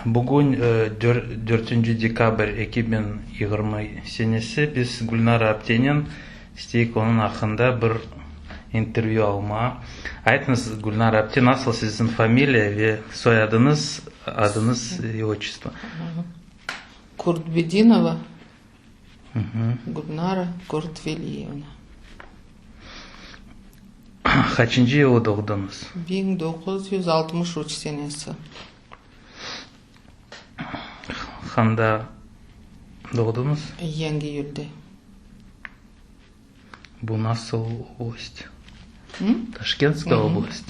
Bugün dörtünci dekabr 2020 senesi biz Gülnara aptenen isteyik onıñ aqqında bir intervyü almağa. Aytıñız, Gülnara apte, nasıl siziñ familiya ve soyadıñız, adıñız i otçestvo? Kurtbedinova Gülnara Kurtveliyevna. Qaçıncı yılı doğdıñız? 1963 senesi. Qanda doğdıñız? Yengiyülde. Bu nasıl oblast? Taşkentskaya oblast?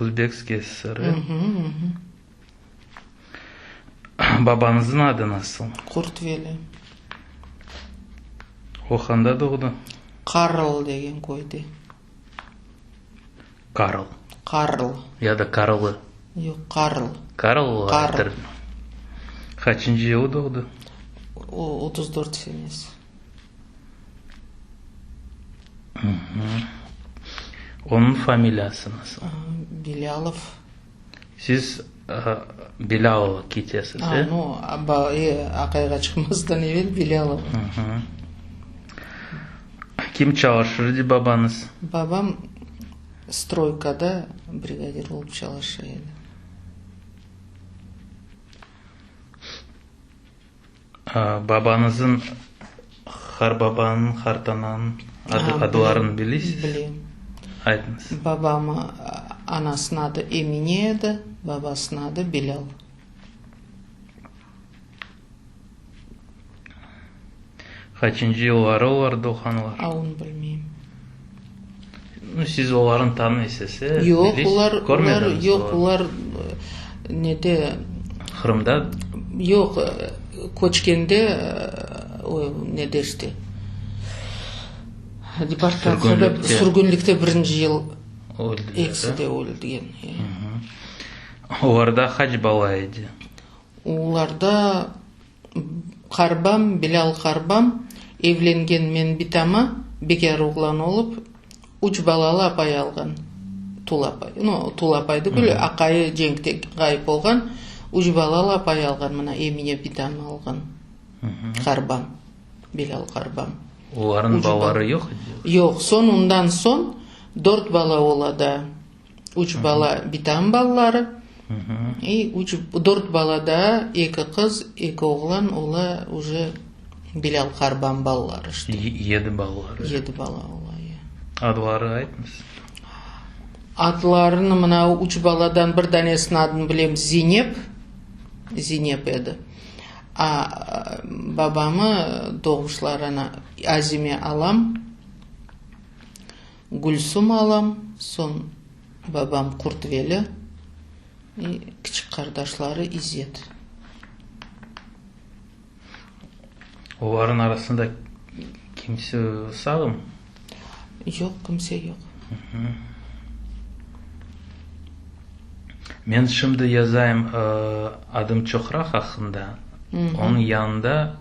Özbekskiy SSR? Babañıznıñ adı nasıl? Qurtveli. O qanda doğdı? Qarl degen köyde. Karl. Qarl. Ya da Karlı. Yoq, Qarl. Karl. Qarl. Qaçıncı yılı doğdı? O, 34 senesi. Onıñ familiyası nasıl? Bilâlov. Siz Bilâlova ketesiz, e? Nu, aqayğa çıqmazdan evel Bilâlova. Kim çalışır edi babañız? Babam stroykada brigadir olıp çalışa edi. Babañızıñ, qarbabanıñ, qartananıñ adlarını bilesiz? Bilem. Aytıñız. Babam anasınıñ adı Emine edi, babasınıñ adı Bilâl. Qaçıncı yılları olar doğğanlar? A, onı bilmeyim. Nu, siz olarnı tanıysız, e? Yoq, olar, olar, yoq, olar nede. Qırımda? Yoq, köçkende, o, nede işte, deportatsiyada, sürgünlikte birinci yıl ekisi de ölgen. Olarda qaç bala edi? Olarda Qarbam, Bilâl qarbam, evlengen men bitama, bekâr oğlan olıp, üç balalı apay alğan, tul apay, no, tul apay degil, aqayı cenkte ğayıp olğan, üç balalı apay alğan, mına Emine bitamı alğan, qarbam, Bilâl qarbam. Olarnıñ balaları yoq edi? Yoq, soñ, ondan soñ dört bala ola daa. Üç bala bitam balaları, i üç, dört bala daa, eki qız, eki oğlan, ola uje Bilâl qarbam balaları işte. Yedi balaları. Yedi bala ola, ya. Adları aytmız. Adlarını mına üç baladan bir danesiniñ adını bilem, Zinep, Zinep edi. A babamı doğmuşları ana Azime alam. Gülsüm alam, soñ babam Qurtveli i kiçik qardaşları İzzet. Olarnıñ arasında kimse sağmı? Yoq, kimse yoq. Men şimdi yazayım Adım Çoqraq aqqında, onıñ yanında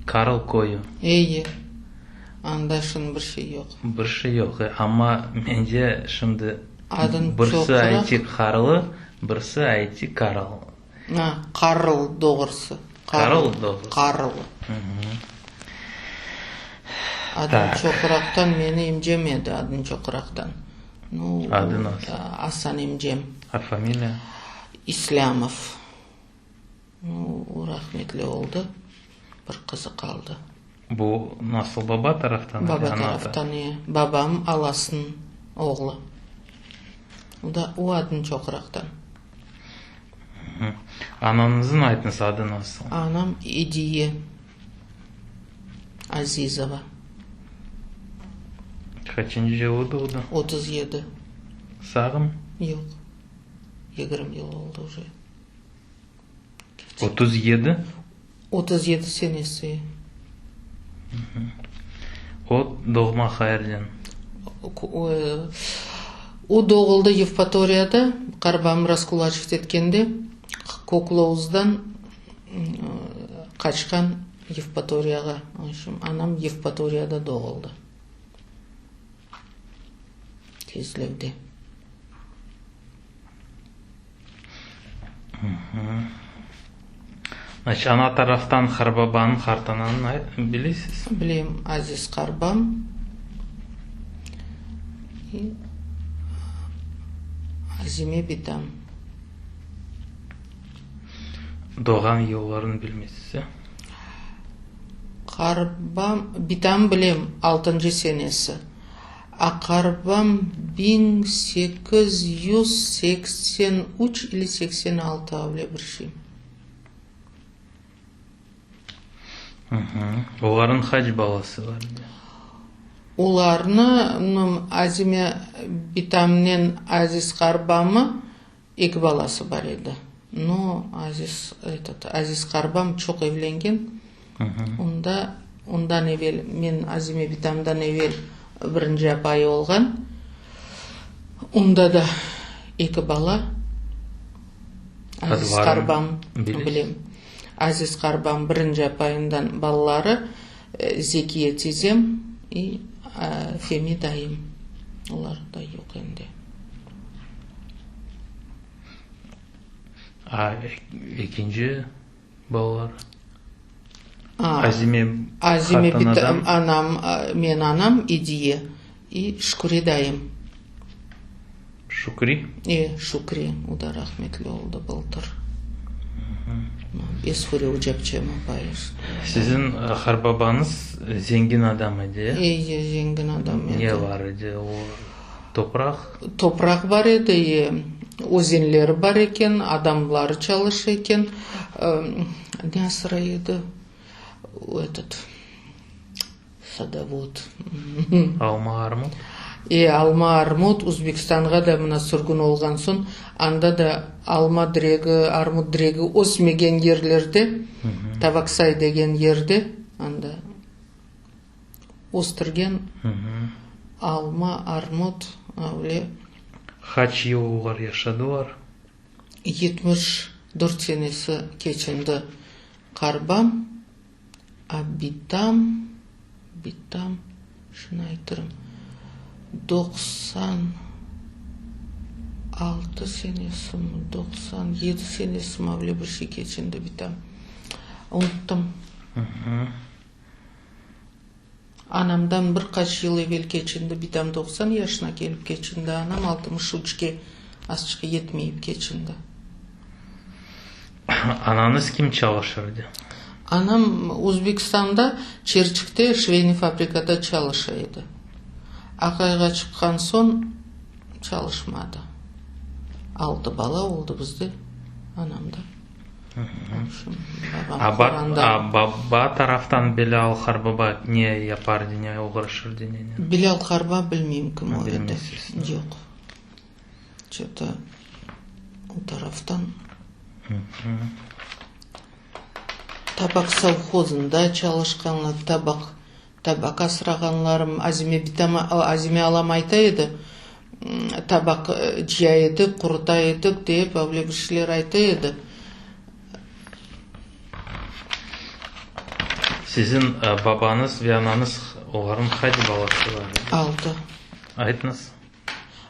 Karl köyü. Eyi. Anda şimdi bir şey yoq. Bir şey yoq, amma mence şimdi Adın birisi çoqraq. ayti Qarlı, birisi ayti Karl. A, Qarl doğrusı. Qarl doğrusı. Qarl. Adın Çoqraqtan meni emcem edi, Adın Çoqraqtan. Nu, Adı nasıl? Asan emcem. A familiya? İslâmov. Nu, o rahmetli oldı, bir qızı qaldı. Bu nasıl, baba taraftan? Baba taraftan, e. Babam alasınıñ oğlu. O da, o Adın Çoqraqtan. Anañıznıñ aytıñız, adı nasıl? Anam Ediye Azizova. Qaçıncı yılı doğdı? 37. Sağmı? Yoq. 20 yıl oldı uje. 37? 37 senesi. O doğma qayerden? O doğuldı Yevpatoriyada, qarbamı raskulaçivt etkende, Koklouzdan qaçqan Yevpatoriyağa. Anam Yevpatoriyada doğuldı. Kezlevde. Значit, ana taraftan qarbabanıñ, qartananıñ bilesiz? Bilem, Aziz qarbam i Azime bitam. Doğğan yıllarını bilmeysiz, e? Qarbam, bitam bilem, altıncı senesi. A qarbam 1883 ili 86, öyle bir şey. Olarnıñ qaç balası bar edi? Olarnı, Azime bitamnen Aziz qarbamı eki balası bar edi. No, Aziz, etot, Aziz qarbam çoq evlengen. Onda, ondan evel, men Azime bitamdan evel birinci apayı olğan. Onda da eki bala. Aziz qarbam, bilem. Aziz qarbam birinci apayından balaları Zekiye tizem i Femi dayım. Olar da yoq endi. A, ekinci balaları? Azime Azime bitam, anam, men anam Ediye i Şükri dayım. Şükri? E, Şükri, o da rahmetli oldı bıltır. Esfure ocapçem apayı. Siziñ qarbabañız zengin adam edi, e? E, zengin adam edi. Ne bar edi o, topraq? Topraq bar edi, e, özenleri bar eken, adamları çalışa eken. Ne asray edi, etot, Sadovod. Alma, armut? E, alma, armut. Uzbekistanğa da mına sürgün olğan soñ, anda da alma diregi, armut diregi ösmegen yerlerde, Tavaksay degen yerde, anda östürgen alma, armut, öyle. Qaç yıl olar yaşadılar? 74 senesi keçindi qarbam. A bitam, bitam, şunı aytırım, 96 senesimi, 97 senesimi, öyle bir şey keçindi bitam. Unuttım. Anamdan bir qaç yıl evel keçindi, bitam 90 yaşına kelip keçindi, anam 63-ke azçıq yetmeyip keçindi. Anañız kim çalışırdı? Anam Özbekistanda Çerçikte şveyniy fabrikada çalışa edi. Aqayğa çıqqan soñ çalışmadı. Altı bala oldı bizde, anamda. A baba taraftan Bilâl qarbaba ne yapardı, ne oğraşırdı, nenen? Bilâl qarba bilmeyim kim o edi. Yoq. Ço-to o taraftan tabaq sovhozında çalışqanlar, tabaq, tabaq asrağanlarım, Azime bitam, Azime alam ayta edi, tabaq cıya edik, quruta edik dep, öyle bir şeyler ayta edi. Siziñ babañız ve anañız, olarnıñ qaç balası bar edi? Altı. Aytıñız.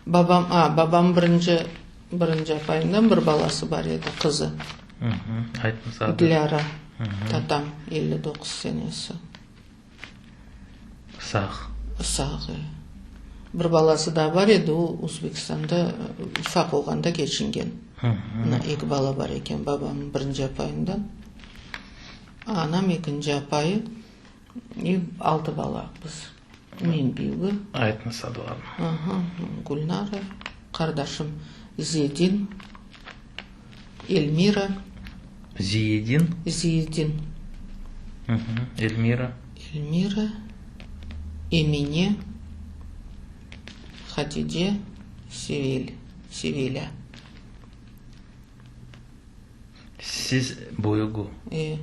Babam, a, babam birinci, birinci apayından bir balası bar edi, qızı. Aytıñız adı. Dilâra, tatam, 59 senesi. Sağ. Sağ, e. Bir balası daa bar edi, o Özbekistanda ufaq olğanda keçingen. Mına eki bala bar eken babamnıñ birinci apayından. Anam ekinci apayı, i altı bala biz. Men büyügi. Aytıñız adlarını. Aha, Gülnara, qardaşım Ziyedin, Elmira. Ziyedin? Ziyedin. Elmira. Elmira, Emine, Hatice, Sevil, Sevilâ. Siz büyügi. E.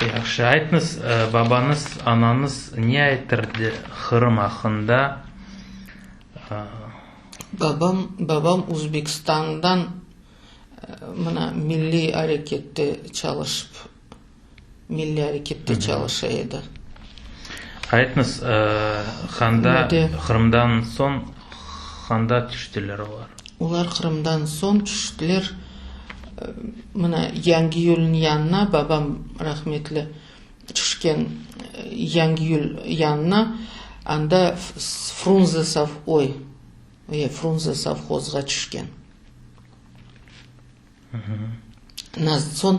Yahşı, aytıñız, babañız, anañız ne aytırdı Qırım aqqında? Babam, babam Uzbekistandan mına milliy arekette çalışıp, milliy arekette çalışa edi. Aytıñız, qanda, Qırımdan soñ qanda tüştiler olar? Olar Qırımdan soñ tüştiler. Mına Yangiyülniñ yanına babam rahmetli tüşken Yangiyül yanına, anda Frunze sov, oy, e, Frunze sovhozğa tüşken. Soñ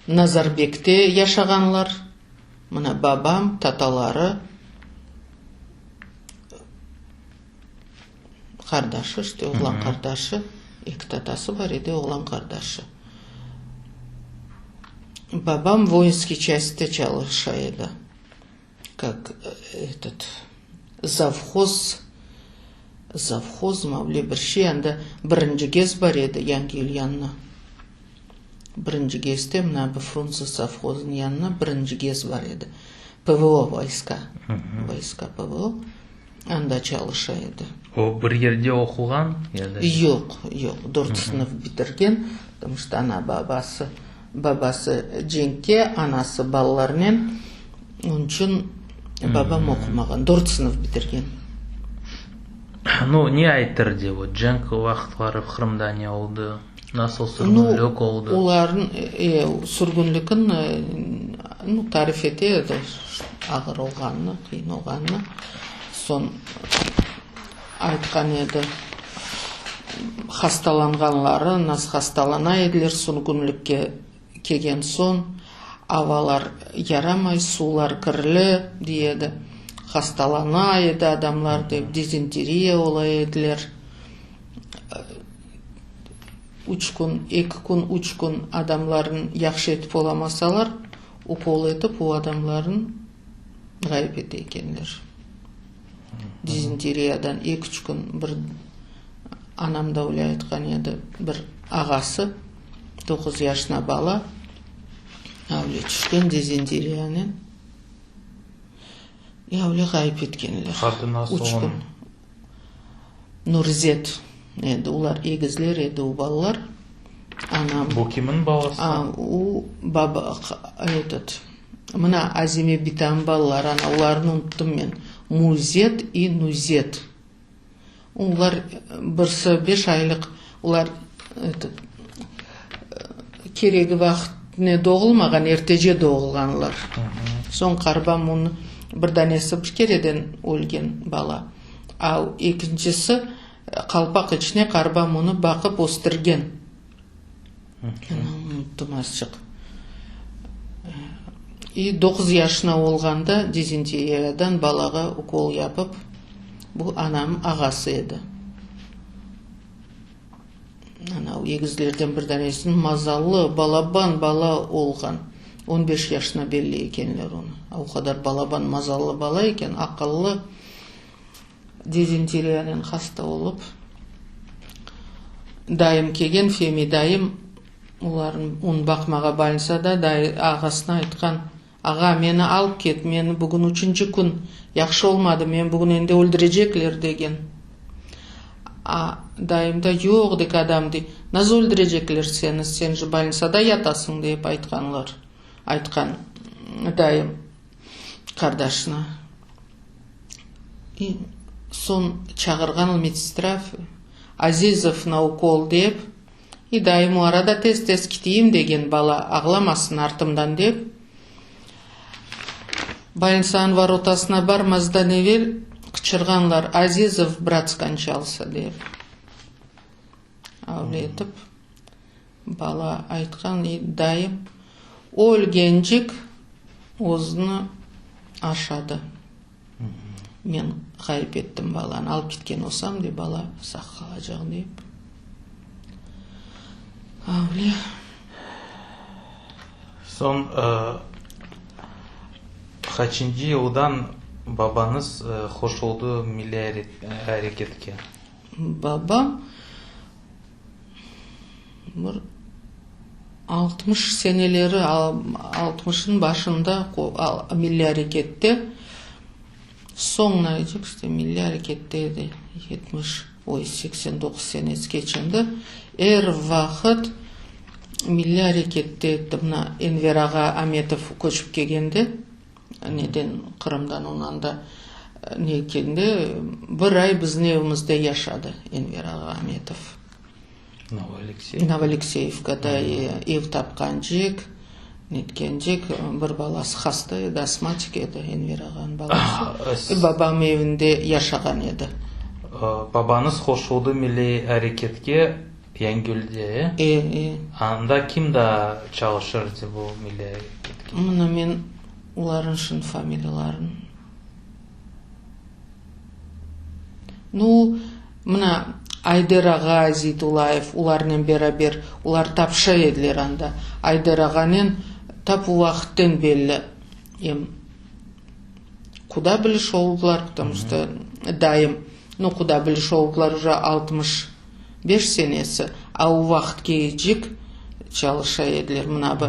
Nazarbekte yaşağanlar, mına babam, tataları, qardaşı, işte, oğlan qardaşı, eki tatası bar edi, oğlan qardaşı. Babam voyinskiy çastte çalışa edi, kak etot, zavhoz, zavhoz mı, öyle bir şey, anda birinci gez bar edi Yangiyül yanına. Birinci gezde, mına bu Frunze sovhozınıñ yanına birinci gez bar edi. PVO voyska, voyska PVO, anda çalışa edi. O bir yerde oquğan ya da? Yoq, yoq, dört sınıf bitirgen, потому что ana babası, babası cenkke, anası balalarnen, onıñ içün babam oqumağan, dört sınıf bitirgen. Nu, ne aytır de, vot, cenk vaqıtları Qırımda ne oldı? Nasıl sürgünlik oldı? Olarnıñ sürgünligin nu, tarif ete edi, ağır olğanını, qıyın olğanını. Soñ aytqan edi, hastalanğanları, nasıl hastalana ediler sürgünlikke kelgen soñ, avalar yaramay, suvlar kirli, dey edi, hastalana edi adamlar dep, dizenteriya ola ediler. Üç kün, eki kün, üç kün adamlarnı yahşı etip olamasalar, ukol etip o adamlarnı ğayıp ete ekenler. Dizenteriyadan eki-üç kün bir anam da öyle aytqan edi, bir ağası, doquz yaşına bala, öyle tüşken dizenteriyanen, ya öyle ğayıp etkenler. Adı nasıl Üç onıñ? kün. Nurzet edi, olar egizler edi, o balalar. Anam. Bu kimin balası? A, o baba, etot, mına Azime bitam balaları, ana, olarnı unuttım men, Muzet i Nuzet. Olar birisi beş aylıq, olar, etot, keregi vaqıtne doğulmağan, ertece doğulğanlar. Soñ qarbam onı, bir danesi bir kereden ölgen bala, a ekincisi qalpaq içine qarbam onı baqıp östürgen. Unuttım azçıq. İ doquz yaşına olğanda dizenteriyadan balağa ukol yapıp, bu anamnıñ ağası edi. Ana, o egizlerden bir danesiniñ mazallı, balaban bala olğan. On beş yaşına belli ekenler onı. O qadar balaban, mazallı bala eken, aqıllı. Dizenteriyanen hasta olıp, dayım kelgen, Femi dayım, olarnı, onı baqmağa bolnitsada, dayı ağasına aytqan, Ağa, meni alıp ket, meni bugün üçünci kün yahşı olmadı, meni bugün endi öldürecekler, degen. A, dayım da, yoq, dek adam, dey, nasıl öldürecekler seni, sen je bolnitsada yatasıñ, dep aytqanlar, aytqan dayım qardaşına. I, soñ çağırğan medsestra, Azizov na ukol, dep. I, dayım o arada tez-tez kiteyim degen bala ağlamasın artımdan dep, bolnitsanıñ vorotasına barmazdan evel qıçırğanlar, Azizov, brat skonçalsâ, dep. Öyle etip, bala aytqan, i, dayım ölgencik özüni aşadı. Men ğayıp ettim balanı, alıp ketken olsam, de, bala sağ qalacaq, dep. Öyle. Soñ, qaçıncı yıldan babañız qoşuldı milliy areketke? Babam bir altmış seneleri, altmışnıñ başında milliy arekette, soñunacıq işte milliy arekette edi, yetmiş, oy, 89 senesi keçindi. Er vaqıt milliy arekette edi. Mına Enver ağa Ametov köçip kelgende, neden, Qırımdan, ondan da ne etkende, bir ay bizim evimizde yaşadı Enver ağa Ametov. Novoalekseyevka. Novoalekseyevkada ev tapqancek, netkencek, bir balası hasta edi, astmatik edi, Enver ağanıñ balası. Babam evinde yaşağan edi. Babañız qoşuldı milliy areketke Yangiyülde, e? E, e. Anda kim daa çalışırdı bu milliy areketke? Mına men olarnıñ şimdi familiyalarını. Nu, mına, Ayder ağa Zeytullayev, olarnen beraber, olar tapşa ediler anda. Ayder ağanen tap o vaqıtten belli em quda biliş oldılar, потому что dayım, nu, quda biliş oldılar uje 65 senesi, a o vaqıtkecik çalışa ediler. Mına bu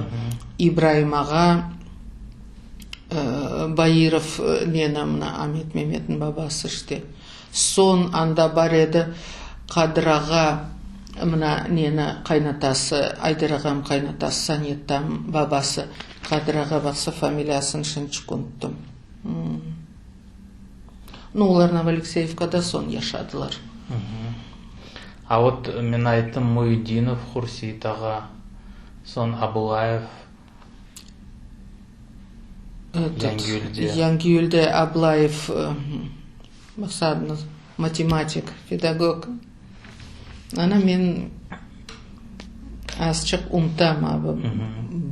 İbraim ağa, Bairov neni, mına Amet Memetniñ babası işte. Soñ anda bar edi Qadır ağa, mına neni, qaynatası, Ayder ağam qaynatası, Sanettam babası Qadır ağa, baqsa familiyasını şimdiçik unuttım. Nu, olar Novoalekseyevkada soñ yaşadılar. A vot men ayttım Muyedinov Hursit ağa, soñ Ablayev. Yangiyülde. Yangiyülde Ablayev, maqsadımız matematik, pedagog. Ana men azçıq unutam, abi,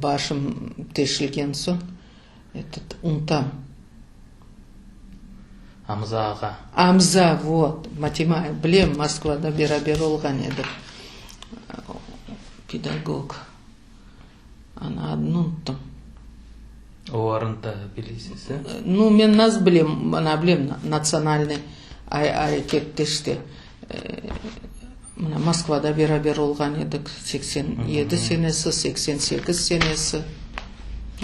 başım teşilgen soñ, etot, unutam. Amza ağa. Amza, vot, matematik, bilem, Moskvada beraber olğan edik, pedagog. Ana, adını unuttım. Olarnı da bilesiz, e? Nu, men nasıl bilem, ana, bilem, natsionalnıy arekette işte, mına, Moskvada beraber olğan edik, 87 senesi, 88 senesi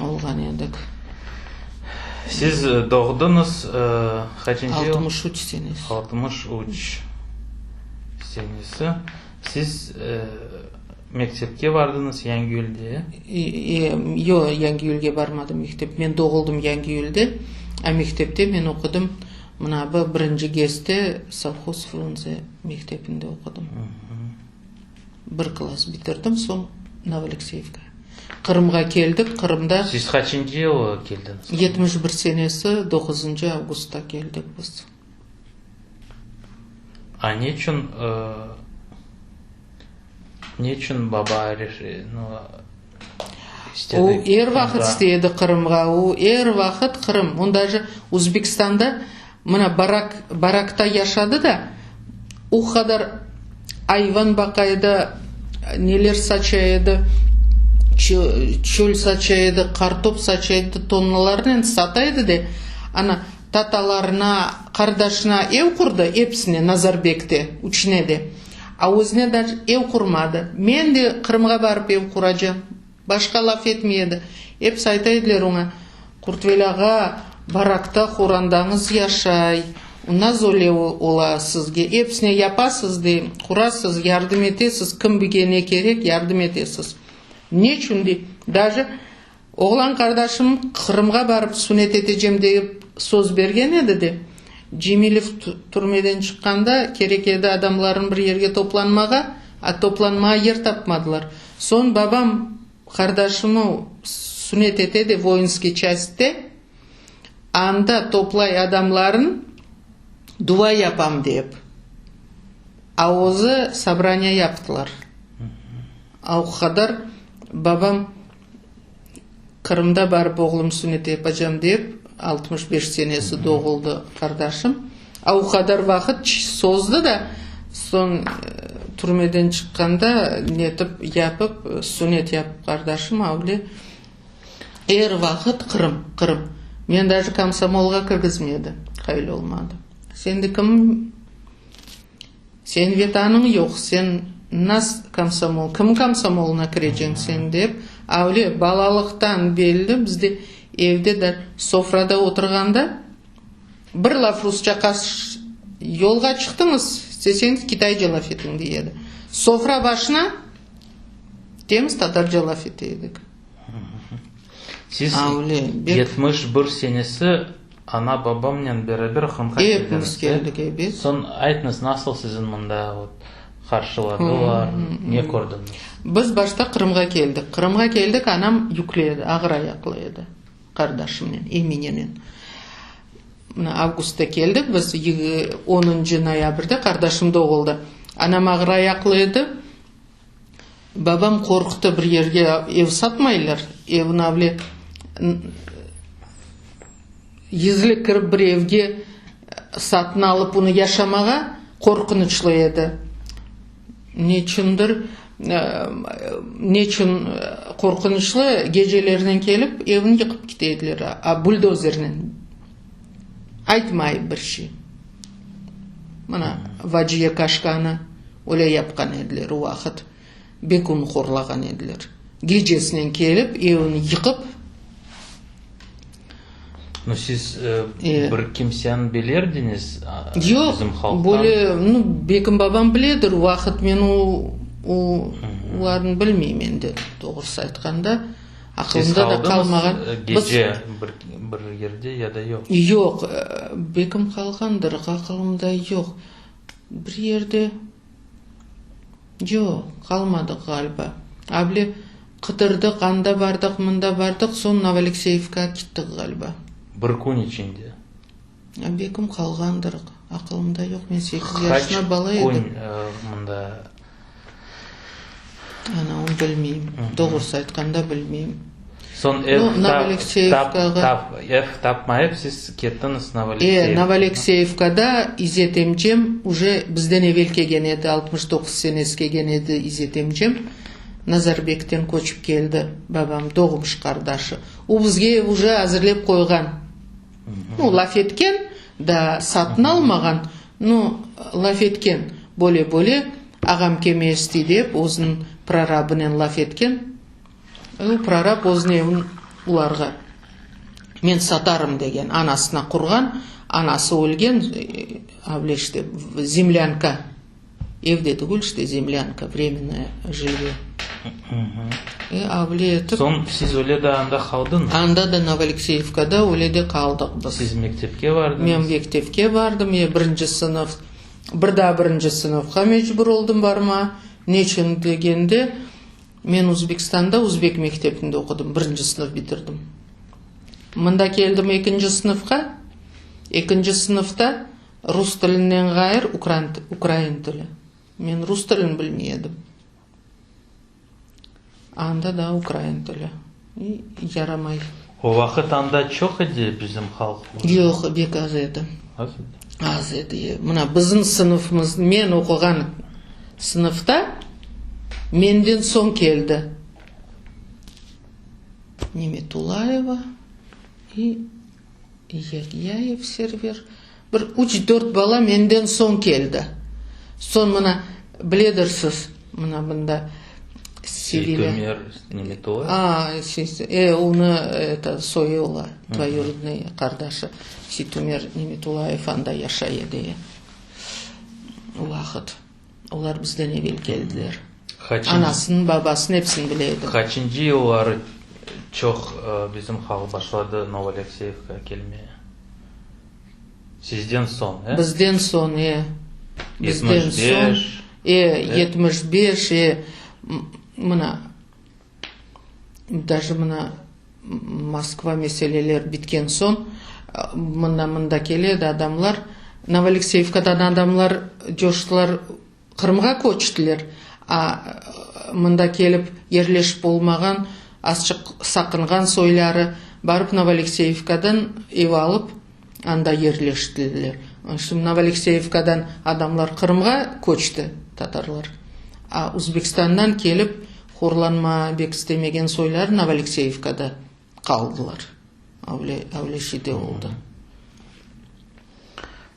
olğan edik. Siz doğdıñız qaçıncı yıl? 63 senesi. 63 senesi. Siz mektepke bardıñız Yangiyülde? Yoq, Yangiyülge barmadım mektep. Men doğuldım Yangiyülde, a mektepte men oqudım mına bu birinci GESte sovhoz Frunze mektepinde oqudım. Bir klass bitirdim, soñ Novoalekseyevka. Qırımğa keldik, Qırımda. Siz qaçıncı yılı keldiñiz? 71 senesi doquzıncı avgustta keldik biz. A neçün, neçün baba istedi? O er vaqıt istey edi Qırımğa, o er vaqıt Qırım. On daje Özbekistanda mına barak, barakta yaşadı da, o qadar ayvan baqa edi, neler saça edi, çöl saça edi, qartop saça edi, tonnalarnen sata edi de, ana, Tatalarına, qardaşına ev qurdı, episine, Nazarbekte, üçüne de. A özüne da ev qurmadı. Men de Qırımğa barıp ev quracam. Başqa laf etmey edi. Episi ayta ediler oña, Qurtveli ağa, barakta qorandañız yaşay, naz öyle ola sizge, episine yapasız de, qurasız, yardım etesiz, kimge ne kerek, yardım etesiz. Neçün dey, daje Oğlan qardaşım Qırımğa barıp sunet etecem deyip söz bergen edi de, Cemilev türmeden çıqqanda kerek edi adamların bir yerge toplanmağa, a toplanmağa yer tapmadılar. Soñ babam qardaşımı sunet ete de voinskiy çastte, anda toplay adamların dua yapam deyip, a özü sobraniye yaptılar. A o qadar babam Qırımda barıp oğlum sunet yapacam dep, 65 senesi doğuldı qardaşım. A o qadar vaqıt sozdı da, soñ türmeden çıqqanda netip yapıp, sunet yapıp qardaşım avle er vaqıt Qırım, Qırım. Meni daje komsomolğa kirgizmedi, qayıl olmadı. Sen de kim? Sen Vetanıñ yoq, sen nas komsomol, kim komsomolına kireceñ sen, dep, avle balalıqtan belli bizde evde de sofrada oturğanda bir laf rusça qaş yolğa çıqtıñız, isteseñiz kitayca laf etiñ, dey edi. Sofra başına temiz tatarca laf ete edik. Siz 71 senesi ana-babamnen beraber Qırımğa keldiñiz, Epimiz keldik, ebet. Soñ aytıñız, nasıl siziñ mında vot. qarşıladılar, ne kördiñiz? Biz başta Qırımğa keldik. Qırımğa keldik, anam yüklü edi, ağır ayaqlı edi, qardaşımnen, Eminenen. Mına avgustta keldik biz, onuncı noyabrde qardaşım doğuldı. Anam ağır ayaqlı edi. Babam qorqtı, bir yerge ev satmaylar, evni avle gizli kirip bir evge satın alıp onı yaşamağa qorqunıçlı edi. Neçündir, neçün qorqunıçlı, gecelernen kelip evni yıqıp kete ediler, a buldozernen, aytmayıp bir şey. Mına Vaciye Kaşkanı öyle yapqan ediler o vaqıt, bek onı horlağan ediler. Gecesinen kelip evini yıqıp. No siz bir kimseni bilerdiñiz Yoq, bizim halqtan? böyle, nu, bekim babam biledir, o vaqıt men o, o, olarnı bilmeyim endi, doğrusı aytqanda, Siz aqılımda da qalmağan. qaldıñız Biz gece bir, bir yerde ya da yoq? Yoq, bekim qalğandır, aqılımda yoq. Bir yerde, yoq, qalmadıq ğaliba. Avle qıdırdıq, anda bardıq, mında bardıq, soñ Novoalekseyevkağa kettik ğaliba. Bir kün içinde? Bekim qalğandır, aqılımda yoq, men sekiz Qaç yaşına bala kün edim. mında? Ana, onı bilmeyim, doğrusı aytqanda bilmeyim. Soñ ev Nu, tap, Novoalekseyevkağa. tap, ev tapmayıp siz kettiñiz E, Novoalekseyevkağa. Novoalekseyevkada İzet emcem uje bizden evel kelgen edi, 69 senesi kelgen edi İzet emcem. Nazarbekten köçip keldi babam, doğmuş qardaşı. O bizge ev uje azırlep qoyğan. Nu, laf etken, daa satın almağan, nu, laf etken, böyle-böyle, ağam kelmey istey dep, özüniñ prorabınen laf etken. O prorab özüniñ evini olarğa men satarım degen, anasına qurğan, anası ölgen, avle işte, zemlânka, ev de tügül işte, zemlânka, vremennoye jilye. E, avle etip. Soñ siz öyle de anda qaldıñız? Anda da Novoalekseyevkada öyle de qaldıq biz. Siz mektepke bardıñız? Men mektepke bardım, e, birinci sınıf, bir daa birinci sınıfqa mecbur oldım barmağa. Neçün degende, Men Uzbekistanda uzbek mektebinde oqudım, birinci sınıf bitirdim. Mında keldim ekinci sınıfqa, ekinci sınıfta rus tilinden ğayrı ukrain tili. Men rus tilini bilmey edim. Anda da ukrain tili. Yaramay. O vaqıt anda çoq edi bizim halq? Yoq, bek az edi. Az edi? Az edi. Mına bizim sınıfımız, men oquğan sınıfta menden soñ keldi Nimetulayeva i Yagyayev Server. Bir üç-dört bala menden soñ keldi. Soñ mına, biledirsiz, mına bunda Sevilâ. Seytumer Nimetullayev? A, e, onı, eto, soyu ola, dvoyurodnıy qardaşı Seytumer Nimetullayev anda yaşay edi o vaqıt. Olar bizden evel keldiler. Anasını, babasını, episini bile edim. Qaçıncı yılları çoq bizim halq başladı Novoalekseyevkağa kelmeye? Sizden soñ, e? Bizden soñ, e. Bizden soñ, e, 75, e. Mına, daje mına Moskva meseleler bitken soñ, mında, mında kele edi adamlar, Novoalekseyevkadan adamlar coştılar, Qırımğa köçtiler, a mında kelip yerleşip olmağan, azçıq saqınğan soyları barıp Novoalekseyevkadan ev alıp, anda yerleştiler. Şimdi Novoalekseyevkadan adamlar Qırımğa köçti, tatarlar, a Uzbekistandan kelip horlanma bek istemegen soyları Novoalekseyevkada qaldılar. Öyle, öyle şey de oldı.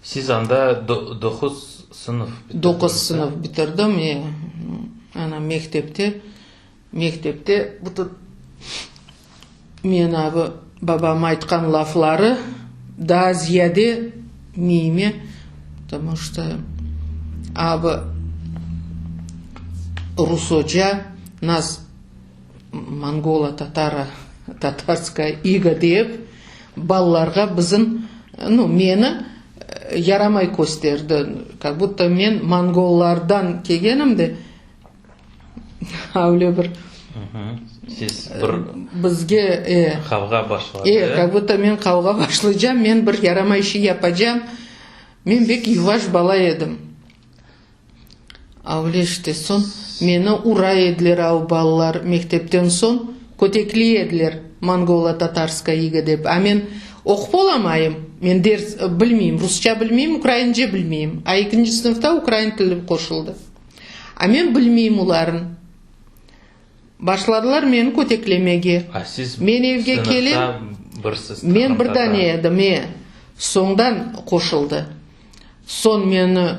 Siz anda doquz sınıf bitirdiñiz? Doquz sınıf bitirdim, e, ana mektepte, mektepte bütün men abi babam aytqan lafları daa ziyade miyime, потому что abi rus oca nas Mongola-tatara, tatarskaya iga dep, balalarğa bizim, nu, meni. Yaramay kösterdi, kak budto men mongollardan kelgenim de, öyle bir Siz bir bizge e, qavğa başladı. E, kak budto men qavğa başlaycam, men bir yaramay şey yapacam. Men bek yuvaş bala edim. Öyle işte, soñ meni ura ediler av balalar mektepten soñ, kötekliy ediler, mongola-tatarskaya iga dep. A men oqup olamayım, men ders bilmeyim, rusça bilmeyim, ukraince bilmeyim. A ekinci sınıfta ukrain tili qoşuldı. A men bilmeyim olarnı. Başladılar meni köteklemege. A siz Men evge kelem, sınıfta birsiz, men bir qırımtatar. dane edim, e. Soñdan qoşuldı. Soñ meni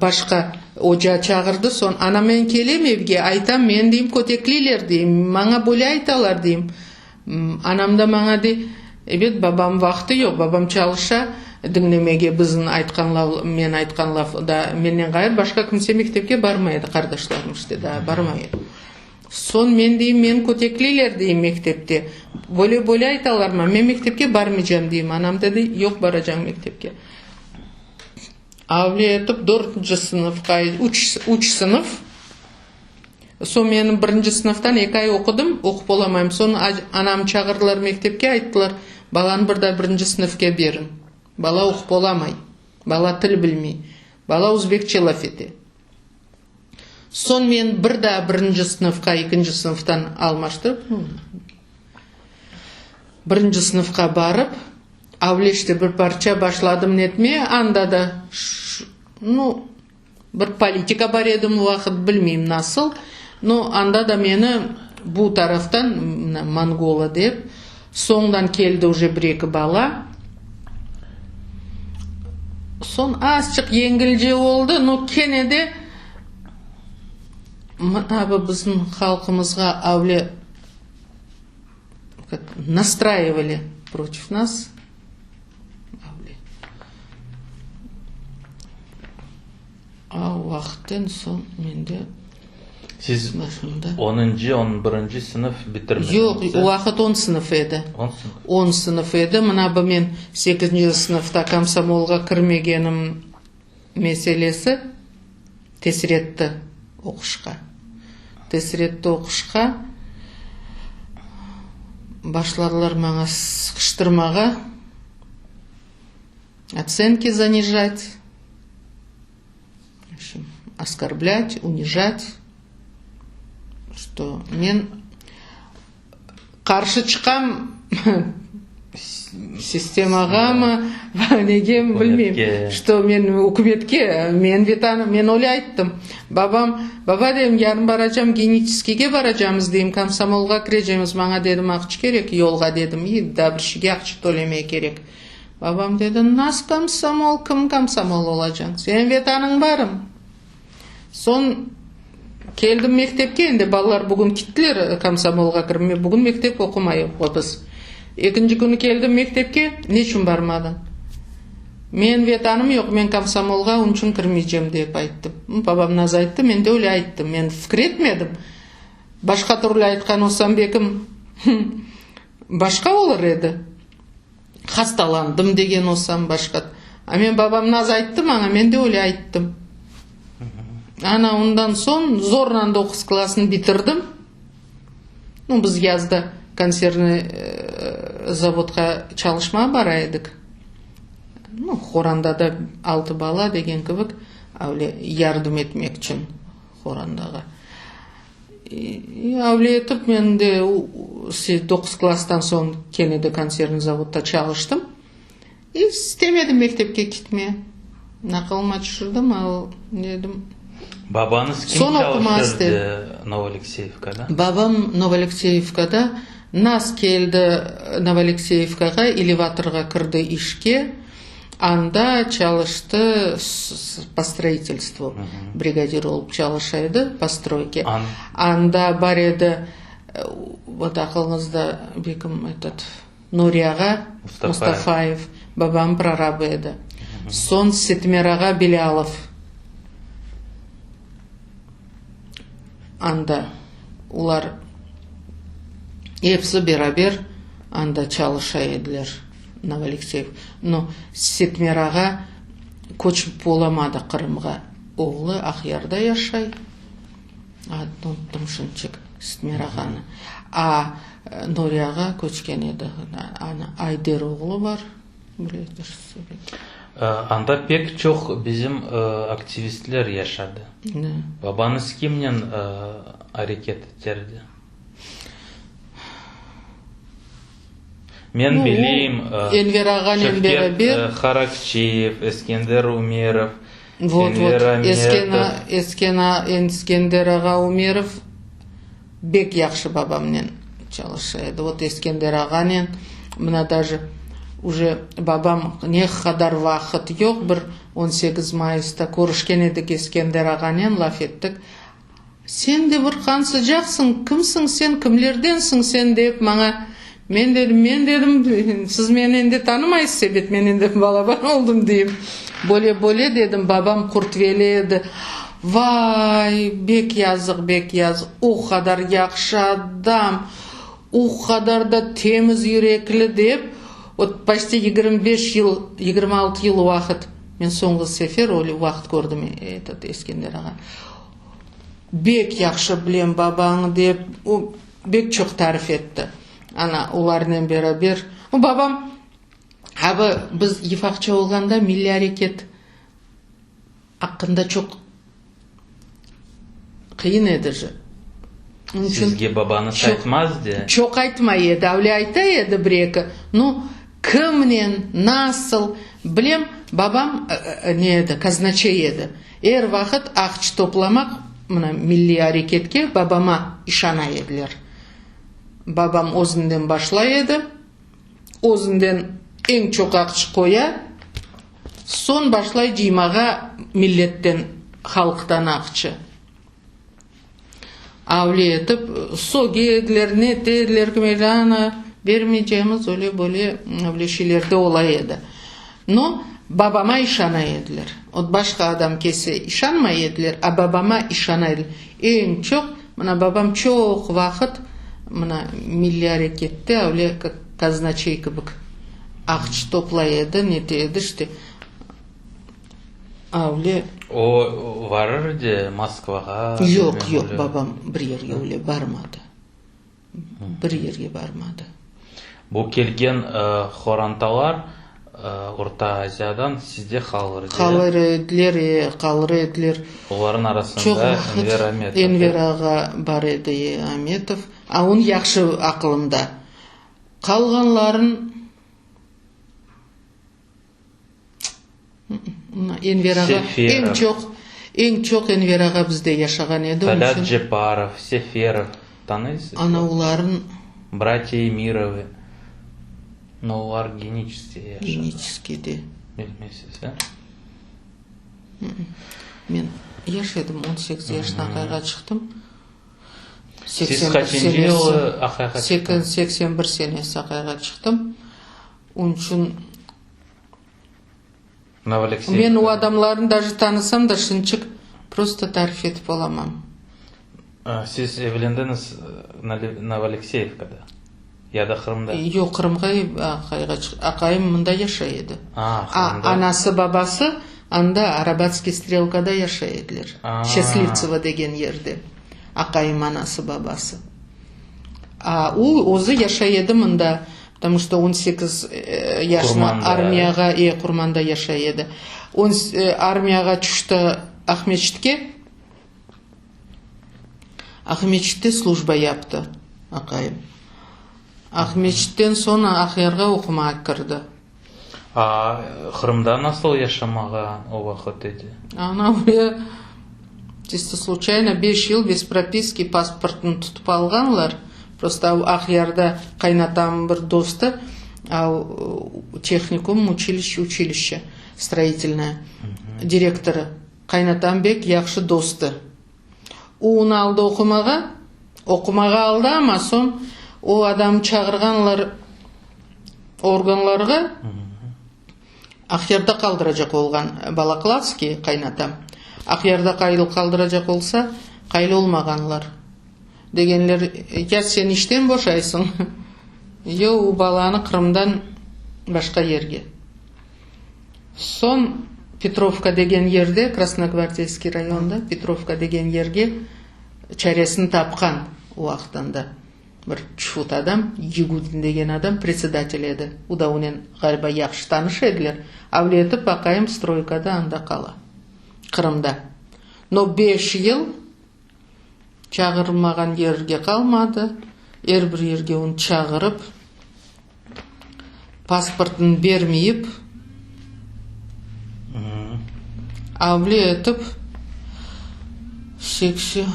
başqa oca çağırdı, soñ ana men kelem evge, aytam, meni deyim kötekleyler deyim, maña böyle aytalar deyim. Anam da maña dey, ebet, babam vaqtı yoq, babam çalışa, diñlemege bizni aytqan laf, men aytqan laf da menden ğayrı başqa kimse mektepke barmay edi, qardaşlarım işte daa barmay edi. Soñ men deyim, meni kötekleyler deyim mektepte, böyle böyle aytalar maña, men mektepke barmaycam deyim, anam da dey, yoq baracañ mektepke. Avle etip dörtünci sınıfqa, üç, üç sınıf, Soñ men birinci sınıftan eki ay oqudım, oqup olamayım. Soñ anamnı çağırdılar mektepke, ayttılar, balanı bir daa birinci sınıfke beriñ. Bala oqup olamay, bala til bilmey, bala özbekçe laf ete. Soñ men bir daa birinci sınıfqa ekinci sınıftan almaştırıp, birinci sınıfqa barıp, avleşte bir parça başladım netmeye, anda da, nu, Bir politika bar edi o vaqıt, bilmeyim nasıl, no, anda da meni bu taraftan, mına, mongola dep, soñdan keldi uje bir-eki bala, soñ azçıq yengilce oldı, no, kene de mına bu bizim halqımızğa avle kak nastraivali protiv nas. O vaqıttan soñ mende Siz onuncı, on birinci sınıf bitirmediñiz? Yoq, o vaqıt on sınıf edi. On sınıf. On sınıf edi. Mına bu men sekizinci sınıfta komsomolğa kirmegenim meselesi tesir etti oquşqa. Tesir etti oquşqa. Başladılar maña sıqıştırmağa, otsenki zanijat, oskorblât, unijat, çto men Qarşı çıqam sistemağamı, negemi bilmeyim, çto men ükümetke, men Vetanım, men öyle ayttım. Babam, baba dedim, yarın baracam Geniçeskiyge baracamız deyim, komsomolğa kirecemiz, maña dedim aqça kerek yolğa dedim, i daa bir şeyge aqça tölemege kerek. Babam dedi, nas komsomol, kim komsomol olacañ, seniñ Vetanıñ barım. Soñ keldim mektepke, endi balalar bugün kittiler komsomolğa kirmege, bugün mektep oqumayıq biz. Ekinci künü keldim mektepke, neçün barmadıñ? Men Vetanım yoq, men komsomolğa onıñ içün kirmeycem, dep ayttım. Babam nazı ayttı, men de öyle ayttım. Men fikir etmedim. Başqa türlü aytqan olsam, belkim, başqa olur edi. Hastalandım degen olsam başqa. A men babam naz ayttı maña, men de öyle ayttım. Ana ondan soñ zorla doquz klassnı bitirdim. Nu, biz yazda konservnıy zavodqa çalışmağa bara edik. Nu, qorandada altı bala degen kibik, öyle yardım etmek içün qorandağa. Avle etip men de doquz klasstan soñ kene de konservnıy zavodda çalıştım. İstemedim mektepke kitme. Aqılıma tüşürdim, dedim. Babañız kim çalışırdı Novoalekseyevkada? Babam Novoalekseyevkada nas keldi Novoalekseyevkağa, elevatorğa kirdi işke. Anda çalıştı, po stroitelstvu brigadir olıp çalışa edi, po stroyke. Anda bar edi, vot aqılıñızda, bekim, etot, Nuri ağa Mustafayev, babam prorabı edi. Soñ Setmer ağa Bilâlov anda, olar episi beraber anda çalışa ediler. Novoalekseyev. No, Setmer ağa köçip olamadı Qırımğa. Oğlu Aqyarda yaşay. Adını unuttım şimdicik, Setmer ağanı. A Nuri ağa köçken edi. Ana, Ayder oğlu bar. Anda pek çoq bizim aktivistler yaşadı. Babañız kimnen areket eterdi? Men bileyim, Enver ağanen Şevket beraber. Harakçiyev, Eskender Umerov, Vot, vot, Enver Ametov. Eskender ağa Umerov bek yahşı babamnen çalışa edi. Vot Eskender ağanen, mına daje uje babam ne qadar vaqıt yoq, bir 18 mayısta körüşken edik Eskender ağanen, laf ettik. Sen de bir qansıcaqsıñ, kimsiñ sen, kimlerdensiñ sen, dep maña, men dedim, men dedim, siz meni endi tanımaysız ebet, men endi balaban oldım, deyim. Böyle, böyle, dedim, babam Qurtveli edi. Vay, bek yazıq, bek yazıq, o qadar yahşı adam, o qadar da temiz yürekli, dep, vot, poçti 25 yıl, 26 yıl vaqıt, men soñğu sefer öyle vaqıt kördim etot Eskender ağa. Bek yahşı bilem babañı, dep, o bek çoq tarif etti. Ana, olarnen beraber. O, babam, abi, biz yıfaqça olğanda milliy areket aqqında çoq qıyın edi. Onıñ içün Sizge babañız aytmaz de? Çoq aytmay edi, avle ayta edi bir-eki. Nu, kimnen, nasıl, bilem, babam ne edi, kaznaçey edi. Er vaqıt aqça toplamaq, mına, milliy areketke babama işana ediler. Babam özünden başlay edi, özünden eñ çoq aqça qoya, soñ başlay cıymağa milletten, halqtan aqça. Avle etip, söge ediler, ne ete ediler, kim edi, ana, bermeycemiz, öyle böyle, öyle şeyler de ola edi. No, babama işana ediler. Ot, başqa adam kelse, işanmay ediler, a babama işana ediler. Eñ çoq, mına, babam çoq vaqıt, mına, milliy arekette, öyle kak kaznaçey kibik aqça toplay edi, nete edi, işte, Avle. O varır de Moskvağa? Yoq, yoq, babam bir yerge öyle barmadı. Bir yerge barmadı. Bu kelgen horantalar Orta Aziyadan sizde qalır edi? Qalır ediler, e, qalır ediler. Olarnıñ arasında Enver Ametov. Enver ağa bar edi, e, Ametov. A onıñ yahşı aqılımda. Qalğanların. Enver ağa eñ çoq, eñ çoq Enver ağa bizde yaşağan edi. Talât Ceparov, Seferov tanıysız? Ana oların. Bratya Emirovı, no olar Geniçeskte yaşadı. Geniçeskede. Bilmeysiz, e? Men yaş edim, 18 yaşına aqayğa çıqtım. Siz qaçıncı yılı aqayğa çıqtıñız? 81 senesi aqayğa çıqtım. Onıñ içün men o adamlarnı daje tanısam da, şınçıq prosto tarif etip olamam. Siz evlendiñiz Novoalekseyevkada ya da Qırımda? Yoq, Qırımğa aqayğa çıqtım. Aqayım mında yaşay edi. Anası, babası anda Arabatskiy strelkada yaşay ediler, Şçaslivtsevo degen yerde, aqayım anası, babası. A o özü yaşay edi mında. Потому что on sekiz yaşına armiyağa, e, Qurmanda yaşay edi. On armiyağa tüşti Aqmeçitke. Aqmeçitte slujba yaptı aqayım. Aqmeçitten soñ Aqyarğa oqumağa kirdi. A Qırımda nasıl yaşamağa o vaqıt edi? Ana öyle çisto sluçayno beş yıl bez propiski pasportını tutıp alğanlar. Prosto Aqyarda qaynatamnıñ bir dostu tehnikum, uçilişçe, uçilişçe stroitelnoye direktorı, qaynatam bek yahşı dostu. O onı aldı oqumağa, oqumağa aldı, amma soñ o adamnı çağırğanlar organlarğa, Aqyarda qaldıracaq olğan Balaklavskiy qaynatam, Aqyarda qaldıracaq olsa, qaylı olmağanlar. Degenler, ya sen işten boşaysıñ, ya o balanı Qırımdan. Başqa yerge. Soñ Petrovka degen yerde, Krasnogvardeyskiy rayonda, Petrovka degen yerge çaresini tapqan o vaqıtında. Bir çufut adam, Yegudin degen adam predsedatel edi. O da onen, ğaliba, yahşı tanış ediler. Avletip aqayım stroykada anda qala, Qırımda. No beş yıl çağırmağan yerge qalmadı, er bir yerge onı çağırıp, pasportını bermeyip, avle etip, 80,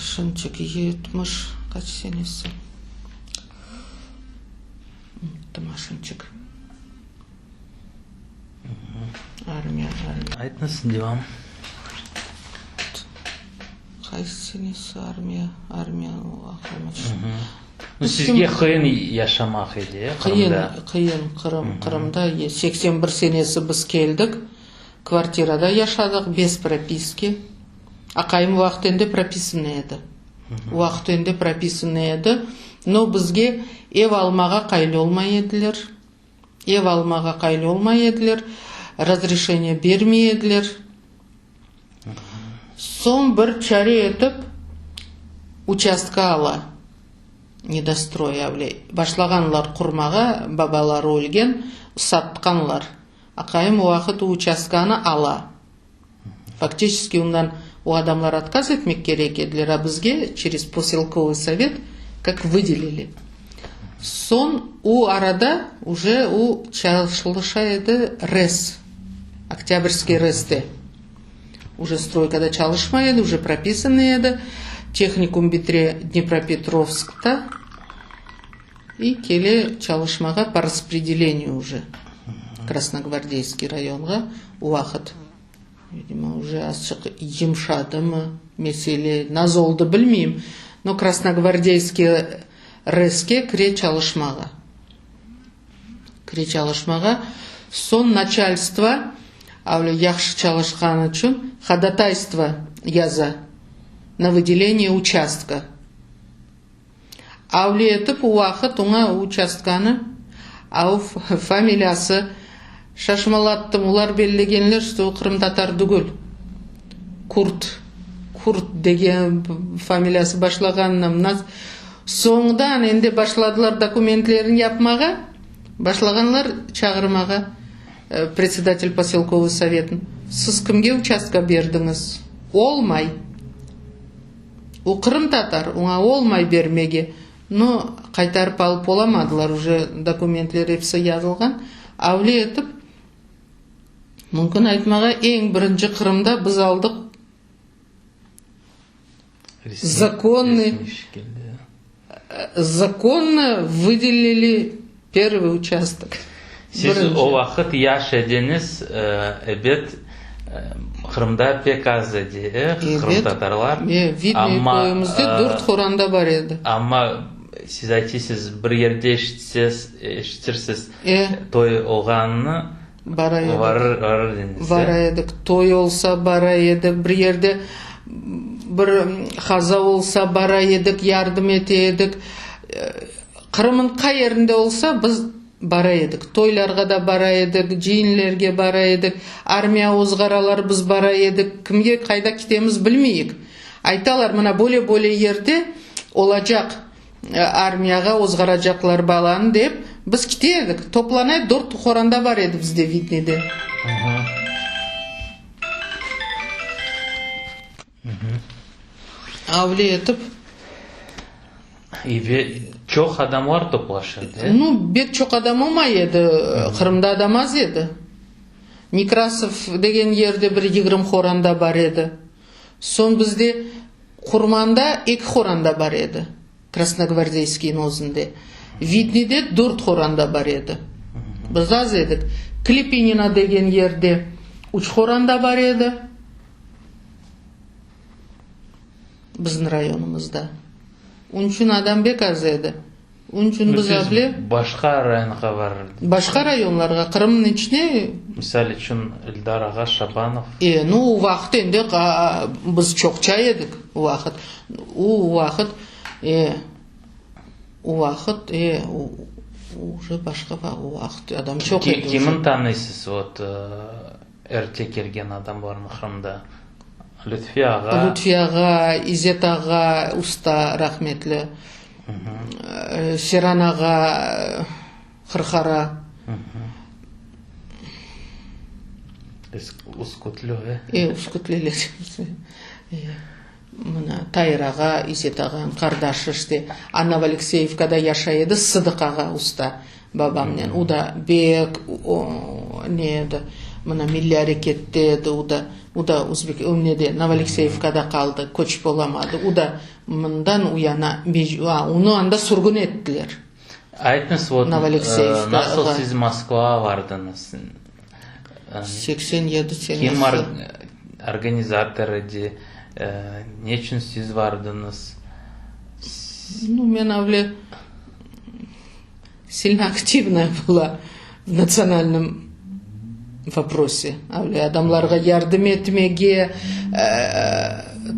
şimdiki 70, qaç senesi, unuttım aşınçik. Armiya, armiya. Aytınız, devam. Qaysı senesi armiya, armiya, aqlıma tüşmey. Sizge qıyın yaşamaq edi, e, Qırımda? Qıyın, qıyın, Qırım, Qırımda. 81 senesi biz keldik, kvartirada yaşadıq, bez propiski. Aqayım vaqtında propisanıy edi. Vaqtında propisanıy edi, no bizge ev almağa qayıl olmay ediler. Ev almağa qayıl olmay ediler, razreşeniye bermey ediler. Soñ bir çare etip uçastka ala, nedostroy avle. Başlağanlar qurmağa, babaları ölgen, satqanlar. Aqayım o vaqıt o uçastkanı ala. Faktiçeski ondan o adamlar otkaz etmek kerek ediler, a bizge çerez poselkovıy sovet kak vıdelili. Soñ o arada uje o çalışa edi RES, Oktâbrskiy RESte. Uje stroykada çalışmay edi, uje propisanıy edi. Tehnikum bitire Dnepropetrovskta i kele çalışmağa po raspredeleniyu uje Krasnogvardeyskiy rayonğa. O vaqıt, vidimo, uje azçıq yımşadımı mesele, naz oldı bilmeyim, no Krasnogvardeyskiy RESke kire çalışmağa. Kire çalışmağa. Soñ naçalstvo, avle yahşı çalışqanı içün, hodataystvo yaza na vıdeleniye uçastka. Avle etip o vaqıt oña o uçastkanı, a o familiyası şaşmalattım, olar bellegenler, şto o qırımtatar tügül, kurt, kurt degen familiyası başlağanına. Soñdan endi başladılar dokumentlerini yapmağa, başlağanlar çağırmağa predsedatel poselkovıy sovetni, siz kimge uçastka berdiñiz? Olmay. O qırımtatar, oña olmay bermege. No, qaytarıp alıp olamadılar, uje dokumentler episi yazılğan. Avle etip, mümkün aytmağa, eñ birinci Qırımda biz aldıq zakonnıy, zakonno vıdelili pervıy uçastok. Siz o vaqıt yaş ediñiz, ebet, Qırımda pek az edi, qırımtatarlar. Ebet, Vidnoye köyümizde dört qoranda bar edi. Amma siz aytısız, bir yerde eşitirsiz toy olğanını, bara edik. Varır ediñiz. Bara edik, toy olsa bara edik, bir yerde bir haza olsa bara edik, yardım ete edik. Qırımıñ qayerinde olsa, biz bara edik. Toylarğa da bara edik, cıyınlerge bara edik, armiya ozğaralar, biz bara edik. Kimge, qayda kitemiz bilmeyik. Aytalar, mına böyle-böyle yerde olacaq, armiyağa ozğaracaqlar balanı dep, biz kite edik. Toplana edik, dört qoranda bar edi bizde Vidnede. Avle etip. Ve çoq adamlar toplaşırdı, e? Nu, bek çoq adam olmay edi, Qırımda adam az edi. Nekrasov degen yerde bir yigirmi horanda bar edi. Soñ bizde Qurmanda eki horanda bar edi, Krasnogvardeyskiyniñ özünde. Vidnede dört horanda bar edi. Biz az edik. Klepinino degen yerde üç horanda bar edi. Bizim rayonımızda. Onıñ içün adam bek az edi. Onıñ içün biz able. Başqa rayonğa varırdınız? Başqa rayonlarğa, Qırımnıñ içine. Misal içün, Eldar ağa Şabanov. E, nu, o vaqıt endi biz çoqça edik, o vaqıt. O vaqıt, e, o vaqıt, e. Uje başqa vaqıt, adam çoq edi. Kimin tanıysız, vot, erte kelgen adamlarnı Qırımda? Lütfi ağa. Lütfi ağa, İzzet ağa, usta, rahmetli. Seran ağa, Hırhara. Uskutlu, e? E, Uskutliler. Mına, Tair ağa, İzzet ağanıñ qardaşı, işte, a Novoalekseyevkada yaşay edi, Sıdıq ağa, usta, babamnen. O da bek, o, ne edi, mına, milliy arekette edi, o da, o da Uzbek, o nede, Novoalekseyevkada qaldı, köçip olamadı. O da mından u yana, a, onı anda sürgün ettiler. Aytıñız, vot, nasıl siz Moskvağa bardıñız? 87 senesi. Kim organizator edi? Neçün siz bardıñız? Nu, men avle silno aktivnaya была v natsiyonalnom voprose. Avle adamlarğa yardım etmege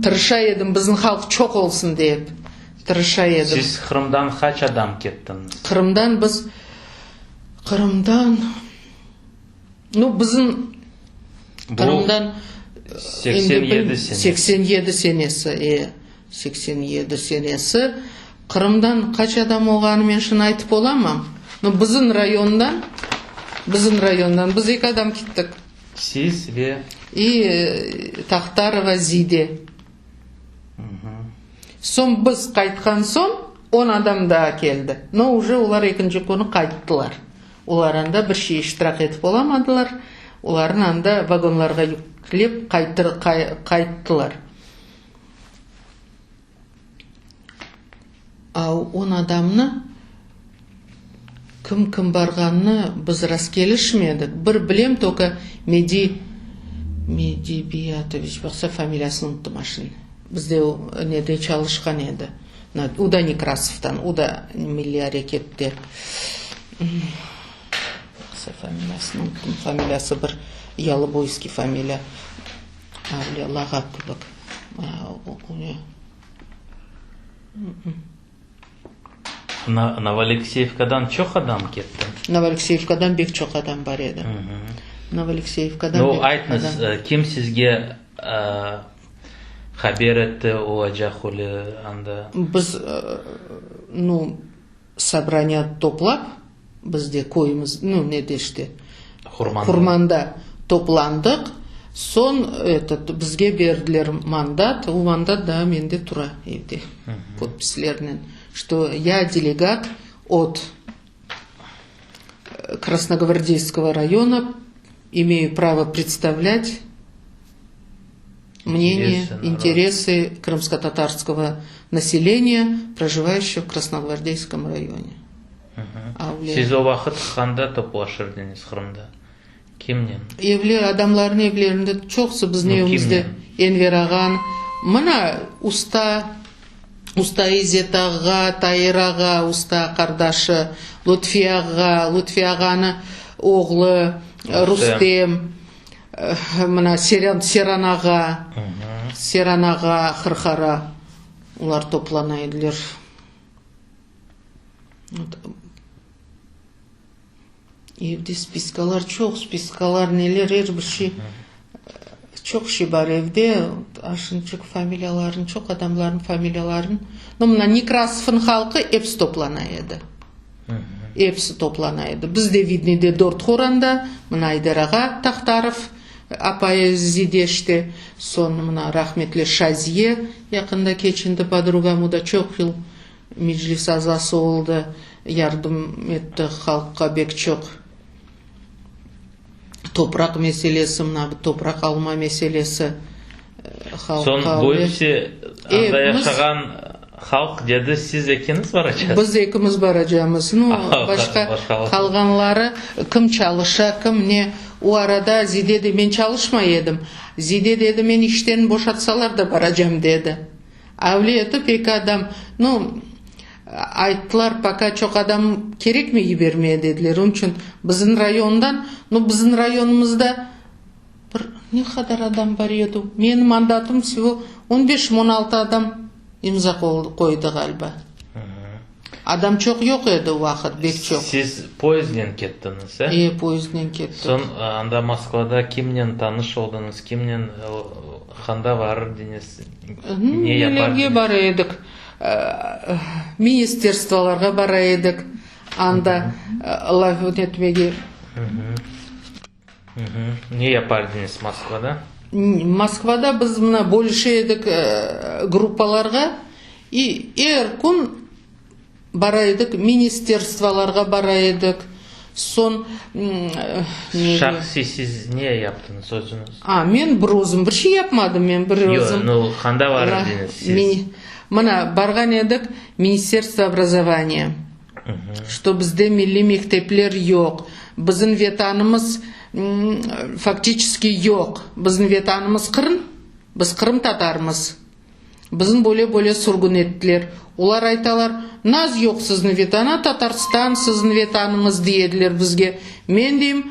tırışa edim, bizim halq çoq olsun dep tırışa edim. Siz Qırımdan qaç adam kettiñiz? Qırımdan biz, Qırımdan, nu, bizim Qırımdan 87 senesi. 87 senesi, e, 87 senesi. Qırımdan qaç adam olğanı men şunı aytıp olamam. No, bizim rayondan, bizim rayondan biz eki adam kettik. Siz ve? İ Tahtarova Zide. Soñ biz qaytqan soñ on adam daa keldi. No, uje olar ekinci künü qayttılar. Olar anda bir şey iştirak etip olamadılar. Olarnı anda vagonlarğa yüklep qayttılar. A on adamnı kim kim barğanını biz rastkelişmedik. Bir bilem tolko Medi, Medi Biyatoviç, baqsa familiyasını unuttım a şimdi. Bizde o nede çalışqan edi. O da Nekrasovdan, o da milliy arekette. Baqsa familiyasını unuttım. Familiyası bir yalıboyskiy familiya. Avle lağap kibik. Novoalekseyevkadan çoq adam ketti? Novoalekseyevkadan bek çoq adam bar edi. Novoalekseyevkadan Nu, aytıñız, kim sizge haber etti olacaq öyle anda? Biz, nu, sobraniya toplap, bizde köyümiz, nu, nede işte, Qurmanda toplandıq. Soñ, etot, bizge berdiler mandat, o mandat daa mende tura evde, podpislernen, çto ya delegat ot Krasnogvardeyskogo rayona, imeyu pravo predstavlât Мнение, интересы крымскотатарского населения, проживающего в Красногвардейском районе. Siz o vaqıt qanda toplaşır ediñiz Qırımda? Kimnen? Evler, adamlarnıñ evlerinde, çoqusı bizim evimizde, Enver ağanıñ. Mına, usta, usta İzzet ağa, Tair ağa, usta qardaşı, Lutfi ağa, Lutfi ağanıñ oğlu Rustem. Mına Seran ağa, Seran ağa, Hırhara, olar toplana ediler. Evde spiskalar çoq, spiskalar, neler, er bir şey, çoq şey bar evde. Aşınçıq familiyalarnıñ, çoq adamlarnıñ familiyalarınıñ. No, mına Nekrasovnıñ halqı episi toplana edi. Episi toplana edi. Biz de Vidniyde dört qoranda, mına Ayder ağa Tahtarov, apayı Zide işte, soñ mına rahmetli Şaziye yaqında keçindi, podrugam, o da çoq yıl meclis azası oldı, yardım etti halqqa bek çoq. Topraq meselesi, mına bu topraq alma meselesi halqqa. Soñ bu episi anda yaşağan halq dedi, siz ekiñiz baracaqsız? Biz ekimiz baracamız. Nu, başqa qalğanları kim çalışa, kim ne. O arada Zide de, men çalışmay edim. Zide dedi, men işten boşatsalar da baracam, dedi. Avle etip eki adam, nu, ayttılar, poka çoq adam kerekmey yibermeye, dediler. Onıñ içün bizim rayondan, nu, bizim rayonımızda bir ne qadar adam bar edi, menim mandatım vsego on beş, on altı adam imza qoydı, ğaliba. Adam çoq yoq edi o vaqıt, bek çoq. Siz poyezdnen kettiñiz, e? E, poyezdnen kettik. Soñ anda Moskvada kimnen tanış oldıñız, kimnen, qanda varırdıñız, ne yapar Nelerge bara edik, ministerstvolarğa bara edik, anda laf etmege. Ne yapardıñız Moskvada? Moskvada biz mına bölüşe edik gruppalarğa i er kün bara edik, ministerstvolarğa bara edik, soñ Şahsiy siz ne yaptıñız özüñiz? A, men bir özüm bir şey yapmadım, men bir özüm. Yoq, nu, qanda varırdıñız siz? Mına, barğan edik Ministerstvo obrazovaniya. Çto bizde milliy mektepler yoq, bizim Vetanımız faktiçeskiy yoq, bizim Vetanımız Qırım, biz qırımtatarmız, bizni böyle-böyle sürgün ettiler. Olar aytalar, naz yoq sizni Vetana, Tatarstan siziñ Vetanıñız dey ediler bizge. Men deyim,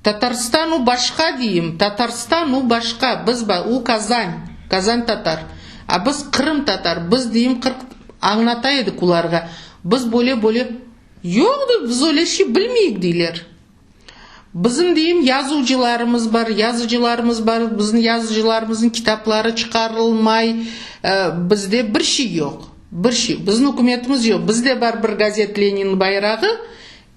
Tatarstan o başqa deyim, Tatarstan o başqa, biz o Kazan, Kazan tatar, a biz qırımtatar, biz deyim 40, añlata edik olarğa, biz böyle böyle, yoq dey, biz öyle şey bilmeyik deyler. Bizim deyim yazuvcılarımız bar, yazıcılarımız bar, bizim yazıcılarımıznıñ kitapları çıqarılmay, bizde bir şey yoq, bir şey, bizim ükümetimiz yoq, bizde bar bir gazet Lenin bayrağı,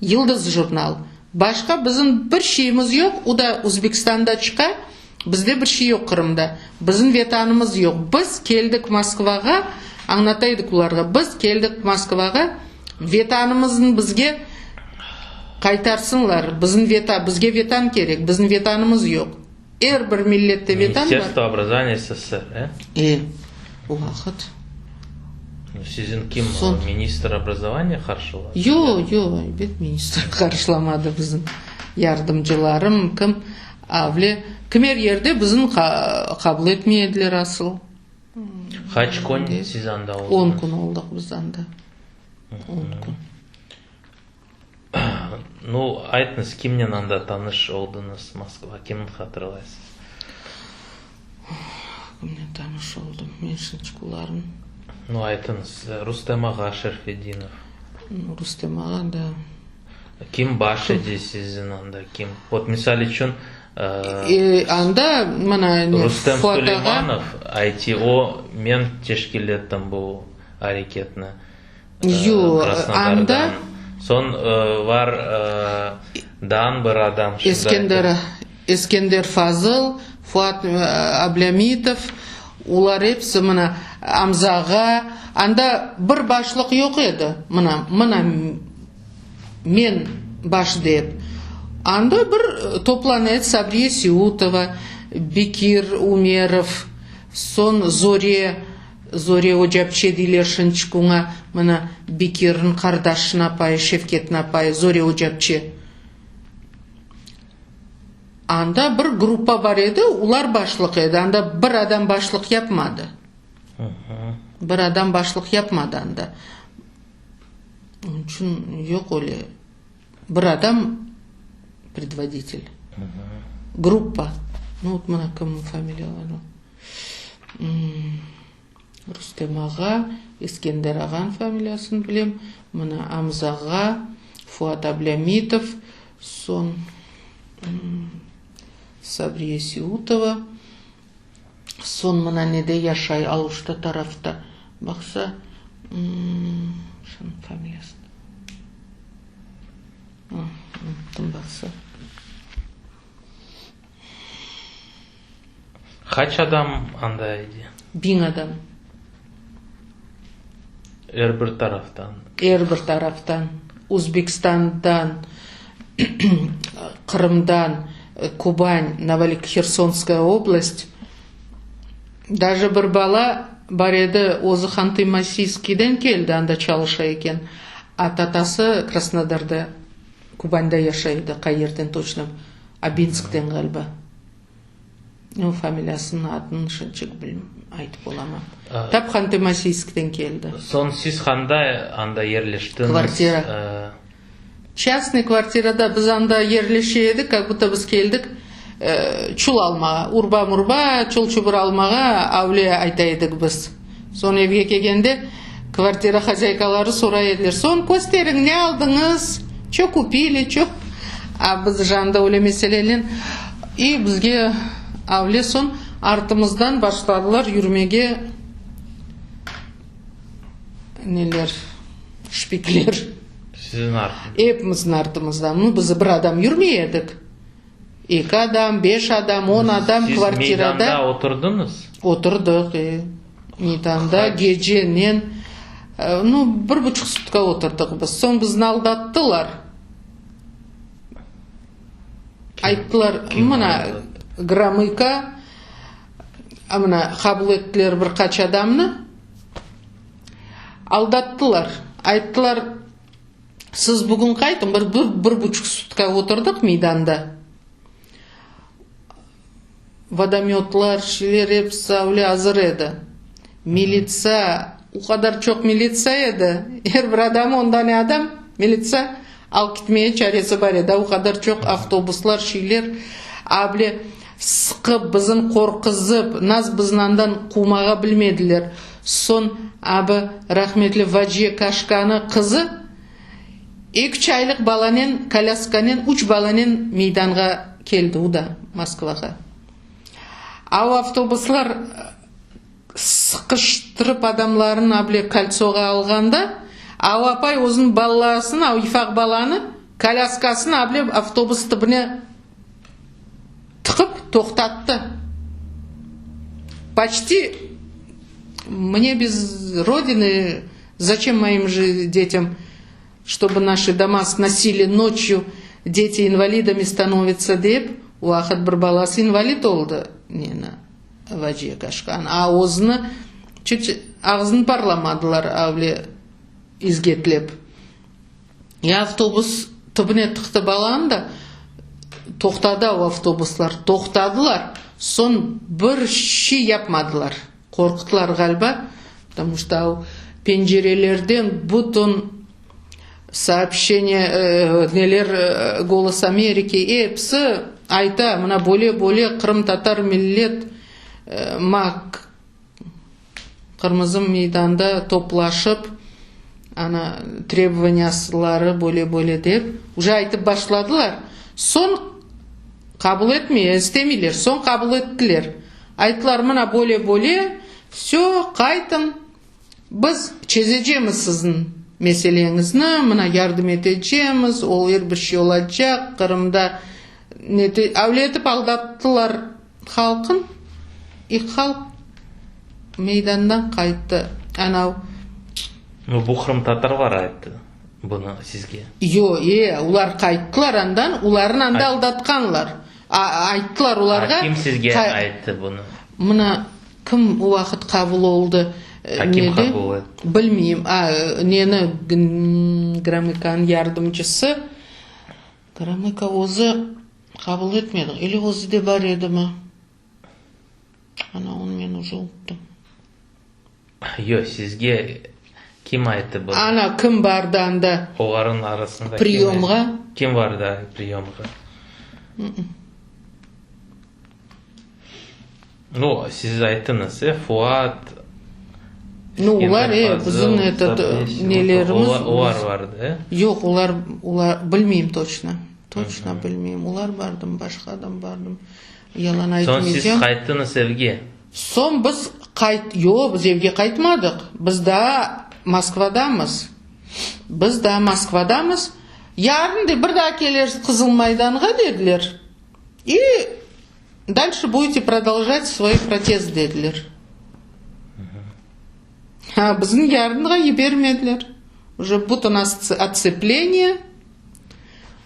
Yıldız jurnal. Başqa bizim bir şeyimiz yoq, o da Uzbekistanda çıqa, bizde bir şey yoq Qırımda. Bizim Vetanımız yoq. Biz keldik Moskvağa, añlata edik olarğa, biz keldik Moskvağa, Vetanımıznı bizge qaytarsınlar, bizim Vetan, bizge Vetan kerek, bizim Vetanımız yoq. Er bir millette Vetan bar. Ministerstvo obrazovaniya SSR, e? E, o vaqıt. Siziñ kim, ministr obrazovaniya qarşıladı? Yoq, yoq, elbet ministr qarşılamadı bizim yardımcılarım, kim, avle, kim er yerde bizni qabul etmey ediler asıl. Qaç kün siz anda oldıñız? On kün oldıq biz anda, on kün. Nu, aytıñız, kimnen anda tanış oldıñız, Moskva, kimni hatırlaysız? Kimnen tanış oldım? Men şinçkularnı. Nu, aytıñız, Rustem ağa Şerfedinov. Rustem ağa, da. Kim baş edi siziñ anda, kim? Vot, misal içün, Anda, mına, Rustem Suleymanov aytı, o, men teşkil ettim bu areketni. Yoq, anda. Soñ var daan bir adam. Eskender, Eskender Fazıl, Fuat Ablâmitov, olar episi mına Amza ağa, anda bir başlıq yoq edi, mına, mına men baş dep. Anda bir toplana edi Sabriye Seutova, Bekir Umerov, soñ Zore. Zore ocapçe deyler şınçık oña, mına, Bekirniñ qardaşınıñ apayı, Şevketniñ apayı, Zore ocapçe. Anda bir gruppa bar edi, olar başlıq edi, anda bir adam başlıq yapmadı. Bir adam başlıq yapmadı anda. Onıñ içün yoq öyle. Bir adam predvoditel. Gruppa. Nu, vot mına kimniñ familiyaları. Rustem ağa, Eskender ağanıñ familiyasını bilem, mına Amza ağa, Fuat Ablâmitov, soñ Sabriye Seutova, soñ mına nede yaşay, Aluşta tarafta, baqsa, şunıñ familiyasını unuttım, baqsa. Qaç adam anda edi? Biñ adam. Er bir taraftan? Er bir taraftan. Uzbekistandan, Qırımdan, Kuban, Novohersonskaya oblast. Daje bir bala bar edi, özü Hantı-Mansiyskiyden keldi, anda çalışa eken, a tatası Krasnodarda, Kubanda yaşay edi, qayerden toçno, Abinskten ğaliba. O, familiyasınıñ adını şınçıq aytıp olamam. Tap Hantı-Mansiyskten keldi. Soñ siz qanday anda yerleştiñiz? Kvartira. Çastnıy kvartirada biz anda yerleşe edik, kak budto biz keldik çul almağa, urba-murba, çul-çubur almağa, avle ayta edik biz. Soñ evge kelgende. Kvartira hazyaykaları soray ediler, Soñ kösteriñ, ne aldıñız, ço kupili, ço. A biz janda öyle meselenen, i bizge avle soñ artımızdan başladılar yürmege neler, şpikler. Siziñ artıñız. Epimizniñ artımızdan. Nu, biz bir adam yürmey edik. Eki adam, beş adam, on adam Siz kvartirada. meydanda oturdıñız? Oturdıq, e. Meydanda gecenen, nu, bir buçuq sutka oturdıq biz. Soñ bizni aldattılar. Ayttılar, mına, Gromıko, mına, qabul ettiler bir qaç adamnı. Aldattılar. Ayttılar, Siz bugün qaytıñ, bir, bir, bir buçuq sutka oturdıq meydanda. Vodomötlar, şeyler episi öyle azır edi. Militsiya, o qadar çoq militsiya edi, er bir adam, on dane adam, militsiya alıp ketmege çaresi bar edi, o qadar çoq avtobuslar, şeyler, a bile sıqıp, bizni qorquzıp, nas bizni andan quvmağa bilmediler. Soñ, abi, rahmetli Vaciye Kaşkanı qızı Eki-üç aylıq balanen, kolâskanen, üç balanen meydanğa keldi, o da Moskvağa. A o avtobuslar sıqıştırıp adamlarnı able koltsoğa alğanda, a o apay özüniñ balalasını, a o yufaq balanı, kolâskasını able avtobus tübüne tıqıp toqtattı. Poçti mne bez rodiny, zaçem moim detyam, çtobı naşı doma snosili noçyu, deti invalidami stanovitsâ dep, o vaqıt bir balası invalid oldı, neni, Vaciye Kaşkan, a özüni çüt ağzını parlamadılar avle izgetlep. Ya avtobus tübüne tıqtı balanı da, toqtadı o avtobuslar, toqtadılar, soñ bir şey yapmadılar, qorqtılar ğaliba, потому что o pencerelerden bütün soobşçeniye, neler, Golos Ameriki, episi ayta, mına böyle, böyle qırımtatar millet mak. Qırmızı meydanda toplaşıp, ana, trebovaniyasıları böyle-böyle dep, uje aytıp başladılar. Soñ qabul etmey, istemeyler, soñ qabul ettiler. Ayttılar, mına böyle-böyle, vsö, qaytıñ, biz çezecemiz siziñ meseleñizni, mına yardım etecemiz, ol er bir şey olacaq, Qırımda avle etip aldattılar. Halqım i halq meydandan qayttı. Anav. Nu, bu qırımtatarlar ayttı bunı sizge. Yo, e, olar qayttılar andan, olarnı anda aldatqanlar. Ayttılar olarğa. A kim sizge ayttı bunı? Mına, kim o vaqıt qabul oldı? A kim qabul etti? Bilmeyim. A, neni, Gromıkanıñ yardımcısı. Gromıko özü Qabul etmediñ. İli özü de bar edimi? Ana, onı men uje unuttım. Yoq, sizge kim ayttı bunı? Ana, kim bardı anda? Olarnıñ arasında kim Priyomğa. Kim vardı priyomğa? Nu, siz ayttıñız, e, Fuat, Nu, olar, e, bizim etot, nelerimiz. Olar vardı, e? Yoq, olar, olar, bilmeyim toçno. Toçno bilmeyim. Olar bardımı, başqa adam bardımı, yalan aytmaycam. Soñ siz qayttıñız evge? Soñ biz qayt, yoq, biz evge qaytmadıq. Biz daa Moskvadamız. Biz daa Moskvadamız. Yarın de bir daa kelersiz Qızıl Maydanğa dediler. İ Dalşe budete prodolžat svoy protest, dediler. Ha, bizni yarınğa yibermediler. Uje bütün otsepleniye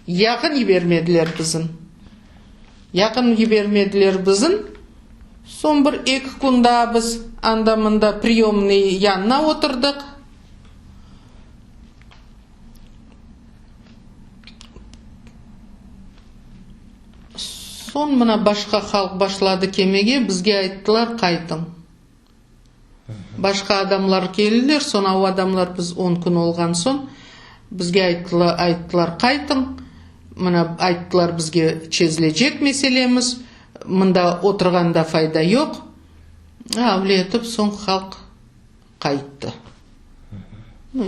yaqın yibermediler bizni. Yaqın yibermediler bizni. Soñ bir eki kün daa biz anda-mında priyomnıy yanına oturdıq. Soñ mına başqa halq başladı kelmege, bizge ayttılar, qaytıñ. Başqa adamlar keldiler, soñ o adamlar biz on kün olğan soñ bizge ayttılar, qaytıñ. Mına ayttılar bizge çezilecek meselemiz, mında oturğanda fayda yoq. Avle etip soñ halq qayttı. Nu,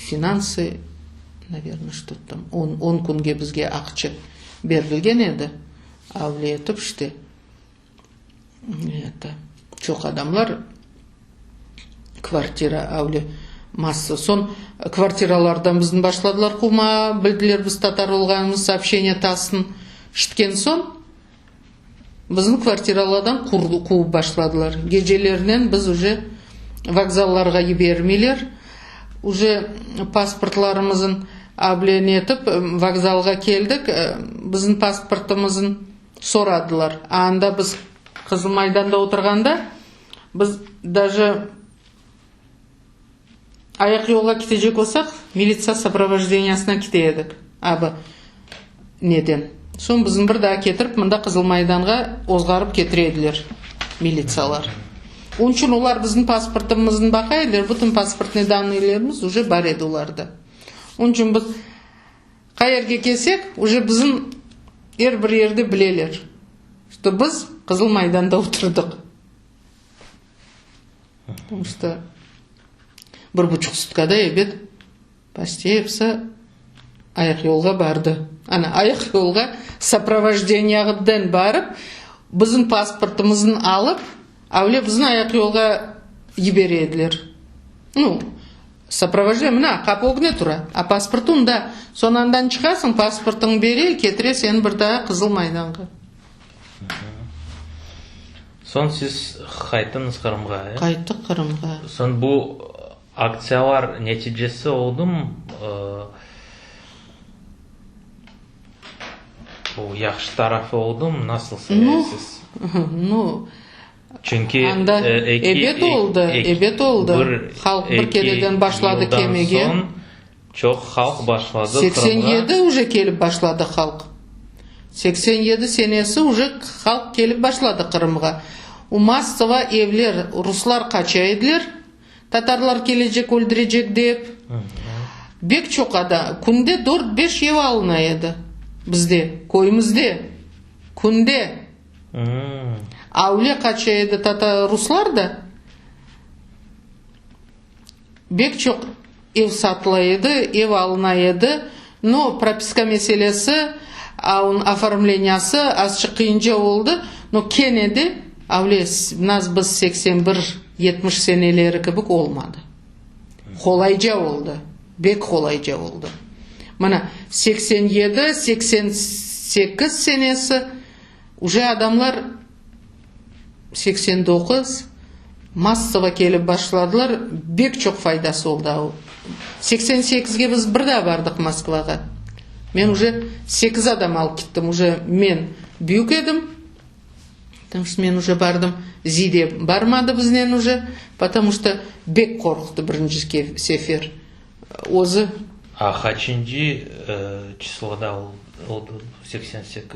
finansı, naverno, çto tam, on, on künge bizge aqça berilgen edi, avle etip işte, eto, çoq adamlar kvartira avle massa. Soñ kvartiralardan bizni başladılar quvmağa, bildiler biz tatar olğanımız, soobşeniye TASSnıñ şitken soñ, Bizni kvartiralardan quvıp başladılar. Gecelernen biz uje vokzallarğa yibermeyler. Uje pasportlarımızın ablen etip vokzalğa keldik, bizim pasportımızın soradılar. A anda biz Qızıl Maydanda oturğanda biz daje ayaqyolğa ketecek olsaq, militsiya soprovojdeniyasına kete edik, abı neden. Soñ bizni bir daa ketirip mında Qızıl Maydanğa ozğarıp ketire ediler militsiyalar. Onıñ içün olar bizim pasportımıznı baqa ediler, bütün pasportnıy dannıylerimiz uje bar edi olarda. Onıñ içün biz qayerge kelsek, uje bizim er bir yerde bileler, çto biz Qızıl Maydanda oturdıq. Потому что bir buçuq sutkada ebet почти episi ayaqyolğa bardı. Ana, ayaqyolğa soprovojdeniyağıdan barıp, bizim pasportımıznı alıp, avle bizni ayaqyolğa yibere ediler. Nu, soprovojde, mına, qapı ögüne tura, a pasportı unda. Soñ andan çıqasıñ, pasportıñnı bere, ketire seni bir daa Qızıl Maydanğa. Soñ siz qayttıñız Qırımğa, e? Qayttıq Qırımğa. Soñ bu aktsiyalar neticesi oldumı? O yahşı tarafı oldumı? Nasıl sayaysız? Nu, Çünki anda ebet oldı, ebet oldı. Halq bir kereden başladı kelmege. Soñ çoq halq başladı Qırımğa. 87 uje kelip başladı halq. 87 senesi uje halq kelip başladı Qırımğa. U massova evler, ruslar qaça ediler, tatarlar kelecek öldürecek dep. Bek çoq adam, künde dört, beş ev alına edi bizde, köyümizde, künde. Avle qaça edi tata ruslar da. Bek çoq ev satıla edi, ev alına edi. No, propiska meselesi, onıñ oformleniyası azçıq qıyınca oldı, no kene de avle nas biz 81, 70 seneleri kibik olmadı. Qolayca oldı, bek qolayca oldı. Mına, 87, 88 senesi uje adamlar 89, massovo kelip başladılar, bek çoq faydası oldı. 88-ge biz bir daa bardıq Moskvağa. Men uje sekiz adam alıp kettim, uje men büyük edim, потому что men uje bardım, Zide barmadı biznen uje, потому что bek qorqtı birinci sefer. Özü. A qaçıncı çisloda oldı 88?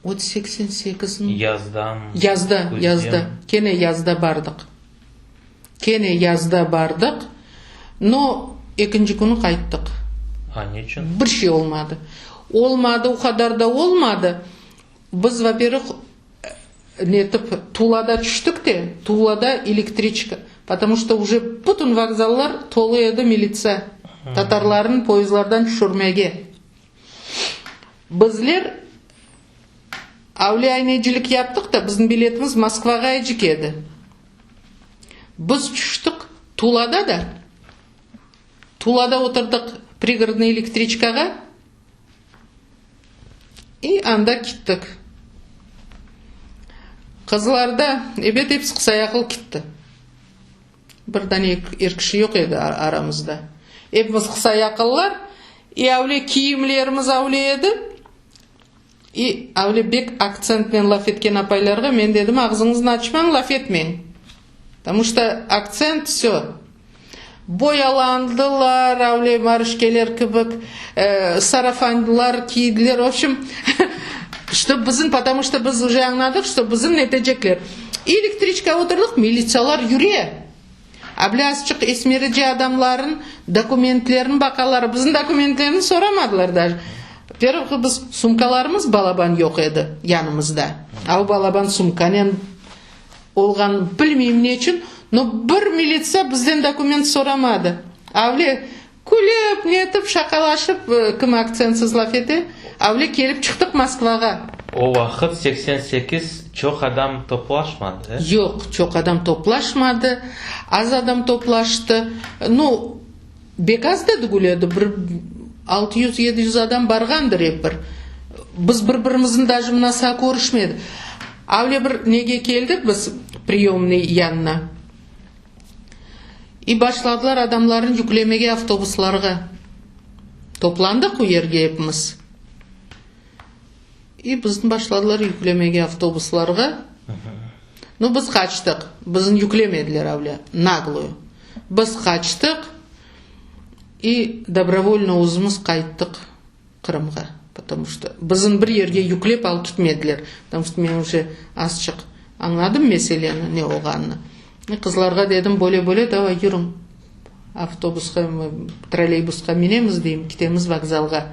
Ot 88-niñ. Yazdamı? Yazda, yazda. Kene yazda bardıq. Kene yazda bardıq, no, ekinci künü qayttıq. A neçün? Bir şey olmadı. Olmadı, o qadar da olmadı. Biz, vo-pervıh, netip, Tulada tüştik de, Tulada elektriçka, потому что uje bütün vokzallar tolu edi militsiya, tatarlarnı poyezdlardan tüşürmege. Bizler avle aynecilik yaptıq da, bizim biletimiz Moskvağa ecik edi. Biz tüştik Tulada da, Tulada oturdıq prigorodnıy elektriçkağa i anda kittik. Qızlar da, ebet, episi qısayaqlı kitti. Bir dane er kişi yoq edi aramızda. Epimiz qısayaqlılar, i avle kiyimlerimiz avle edi. I avle bek aktsentnen laf etken apaylarğa men dedim, ağzıñıznı açmañ, laf etmeñ. Потому что aktsent, vsö. Boyalandılar, avle marışkeler kibik, sarafanlar kiydiler, v obşem, çto bizim, потому что biz uje añladıq, çto bizim netecekler. Elektriçkağa oturdıq, militsiyalar yüre. Avle azçıq esmerice adamların dokumentlerini baqalar, bizim dokumentlerni soramadılar daje. Pervıy biz sumkalarımız balaban yoq edi yanımızda. A o balaban sumkanen Olğanın bilmeyim neçün, no bir militsiya bizden dokument soramadı. Avle. Külip, netip, şaqalaşıp, kim aktsentsiz laf ete, avle kelip çıqtıq Moskvağa. O vaqıt, 88, çoq adam toplaşmadı, e? Yoq, çoq adam toplaşmadı, az adam toplaştı. Nu, bek az da tügül edi, bir 600, 700 adam barğandır ep bir. Biz bir-birimizniñ daje mınasa körüşmedik. Avle bir nege keldik biz, priyomnıy yanına. İ başladılar adamlarnı yüklemege avtobuslarğa. Toplandıq o yerge epimiz. İ bizni başladılar yüklemege avtobuslarğa. Nu, biz qaçtıq. Bizni yüklemediler avle, nagluyu. Biz qaçtıq i dobrovolno özümiz qayttıq Qırımğa. Potomu çto bizni bir yerge yüklep alıp ketmediler. Potomu çto men uje azçıq añladım meseleni, ne olğanını. İ qızlarğa dedim, böyle-böyle, davay yürüñ, avtobusqa, trolleybusqa minemiz, deyim, ketemiz vokzalğa.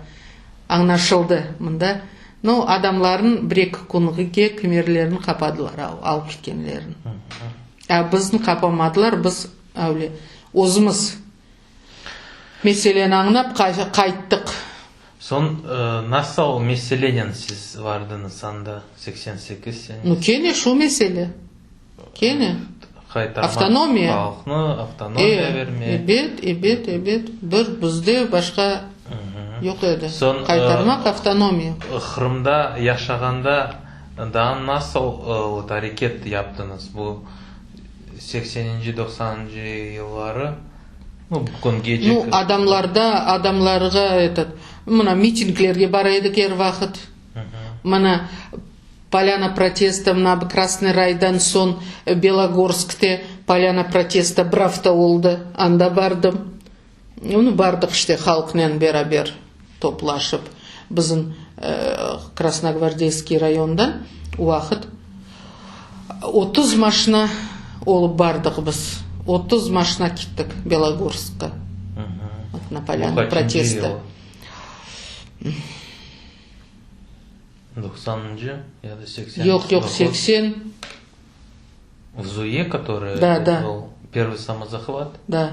Añlaşıldı mında. No, adamlarnıñ bir-eki künge kimerlerini qapadılar, alıp ketkenlerini. A bizni qapamadılar, biz öyle özümiz meseleni añlap qayttıq. Soñ nasıl meselenen siz vardıñız anda 88 senesi? Nu, kene şu mesele. Kene. Qaytarmaq Avtonomiya. halqnı, avtonomiya vermek. Ebet, ebet, ebet. Bir bizde başqa yoq edi. Soñ, Qaytarmaq avtonomiya. Qırımda yaşağanda daa nasıl vot areket yaptıñız bu sekseninci, doqsanıncı yılları, nu, bugüngece? Nu, adamlarda, adamlarğa etot, mına mitinglerge bara edik er vaqıt. Mına Polâna protesta, mına bu Krasnıy Raydan soñ Belogorskte Polâna protesta bir afta oldı, anda bardım. Nu, bardıq işte halqnen beraber toplaşıp, bizim Krasnogvardeyskiy rayondan o vaqıt 30 maşina olıp bardıq biz, 30 maşina kettik Belogorskqa, na Polâna protesta. Doqsanıncı ya da seksen? Yoq, yoq, 80. В Zuye, который da, da. был первый самозахват? Da.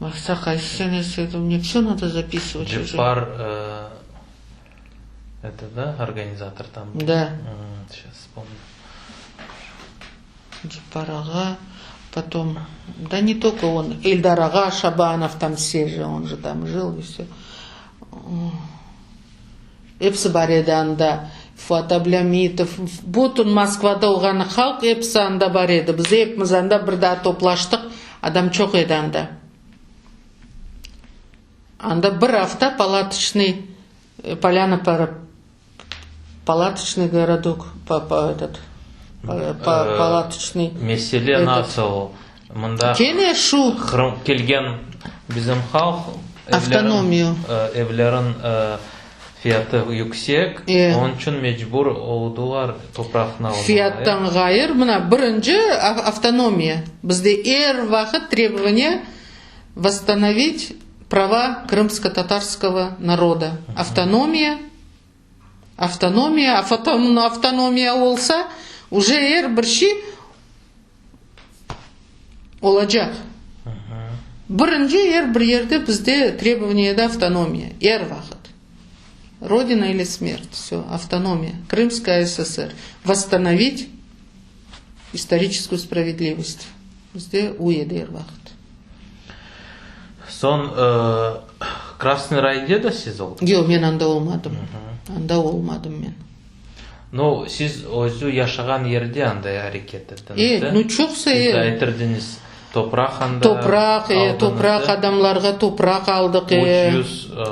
Baqsa, qaysı senesi edi, мне все надо записывать уже. Ceppar, это, да, организатор там был? Da. Сейчас вспомню. Ceppar ağa, потом, да не только он, Эльдар ağa Şabanov там все же, он же там жил и все. Episi bar edi anda, Fuat Ablâmitov, bütün Moskvada olğan halq episi anda bar edi. Biz epimiz anda bir daa toplaştıq, adam çoq edi anda. Anda bir afta palatoçnıy, polâna palatoçnıy gorodok, etot, palatoçnıy. Mesele nasıl? Mında Kene şu. Qırım kelgen bizim halq Avtonomiya. Evlerin fiyatı yüksek, onıñ içün mecbur oldular topraqnı almağa. Fiyattan ğayır, mına, birinci avtonomiya. Bizde er vaqıt trebovaniye vosstanovit prava krımsko-tatarskogo naroda. Avtonomiya, avtonomiya, avtonomiya olsa, uje er bir şey Olacaq. Birinci er bir yerde bizde trebovaniyede avtonomiya, er vaqıt. Rodina ili smert, vsö, avtonomiya, Krımskaya SSR, vosstanovit istoriçeskuyu spravedlivost. Bizde u edi er vaqıt. Soñ Krasnıy Rayde da siz oldıñız? Yoq, men anda olmadım. Anda olmadım men. Nu, siz özü yaşağan yerde anday areket ettiñiz, de? E, nu, çoqsa, e. Siz de aytırdıñız, topraq anda Topraq, e, topraq, adamlarğa topraq aldıq, e.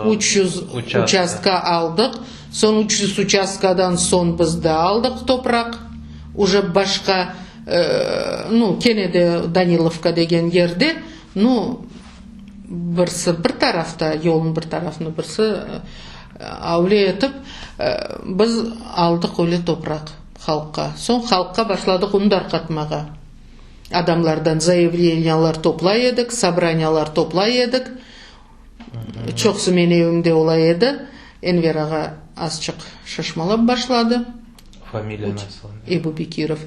300, 300 uçastka aldıq. Soñ 300 uçastkadan soñ biz de aldıq topraq. Uje başqa, nu, kene de Danilovka degen yerde, nu, Birisi bir tarafta, yolnıñ bir tarafında, birisi avle etip, biz aldıq öyle topraq halqqa. Soñ halqqa başladıq un darqatmağa. Adamlardan zayavleniyalar toplay edik, sobraniyalar toplay edik. Çoqusı menim evimde ola edi. Enver ağa azçıq şaşmalap başladı. Familiya nasıl? Ebubekirov.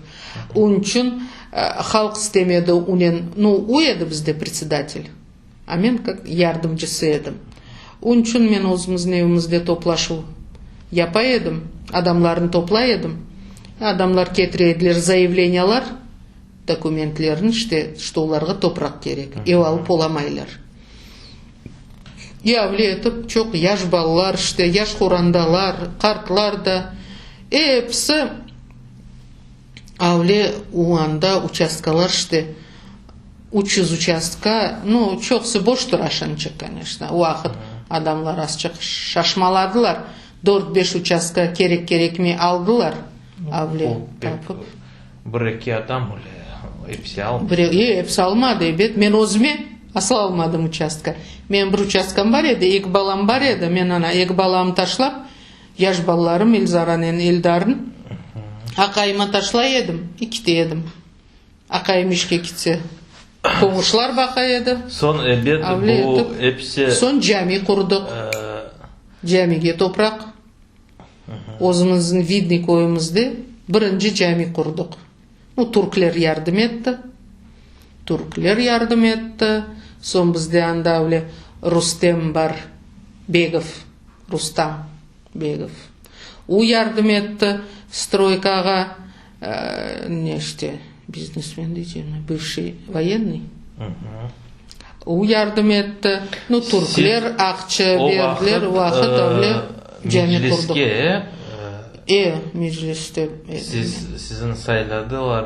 Onıñ içün halq istemedi onen, nu, o edi bizde predsedatel. A men kak yardımcısı edim. Onıñ içün men özümizniñ evimizde toplaşuv yapa edim, adamlarnı toplay edim. Adamlar ketire ediler zayavleniyalar, dokumentlerini, işte, şto olarğa topraq kerek, ev alıp olamaylar. E avle etip çoq yaş balalar, işte, yaş qorandalar, qartlar da, episi Avle o anda uçastkalar işte, 300 uçastka, nu, çoqusı boş tura şınçıq, koneçno. O vaqıt adamlar azçıq şaşmaladılar, dört-beş uçastka kerek-kerekmey aldılar, avle tapıp. Bir-eki adam öyle, episi almadı. Bir, e, episi almadı, ebet. Men özüme asıl almadım uçastka. Menim bir uçastkam bar edi, eki balam bar edi, men ana eki balamnı taşlap, Yaş balalarım Elzaranen Eldarnı aqayıma taşlay edim, kite edim. Aqayım işke kitse, qoñuşlar baqa edi. Soñ ebet bu episi. Soñ cami qurdıq. Camige topraq. Özümizniñ Vidni köyümizde birinci cami qurdıq. Nu, türkler yardım etti. Türkler yardım etti. Soñ bizde anda öyle Rustem bar, Begov. Rustam Begov. O yardım etti stroykağa, ne işte, biznesmen deycegim, bıvşiy voyennıy. O yardım etti. Nu, türkler aqça berdiler, o vaqıt öyle cami qurdıq. Mecliske, e? Mecliste. Siz, sizni sayladılar,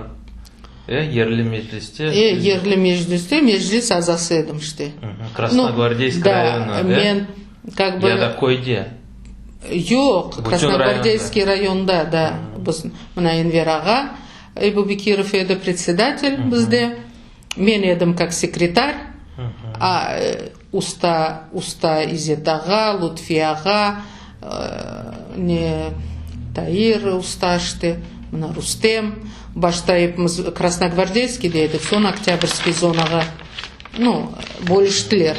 e, yerli mecliste? E, yerli mecliste, meclis azası edim işte. Krasnogvardeysk rayonı, e? Men Kak bı. Ya da köyde? Yoq, Krasnogvardeyskiy rayonda, da. Biz, mına Enver ağa Ebubekirov edi predsedatel bizde, men edim kak sekretar, a usta, usta İzet ağa, Lutfi ağa, ne, Tair usta işte, mına Rustem, başta epimiz Krasnogvardeyskiyde edik, soñ Oktâbrskiy zonağa. Nu, bölüştiler,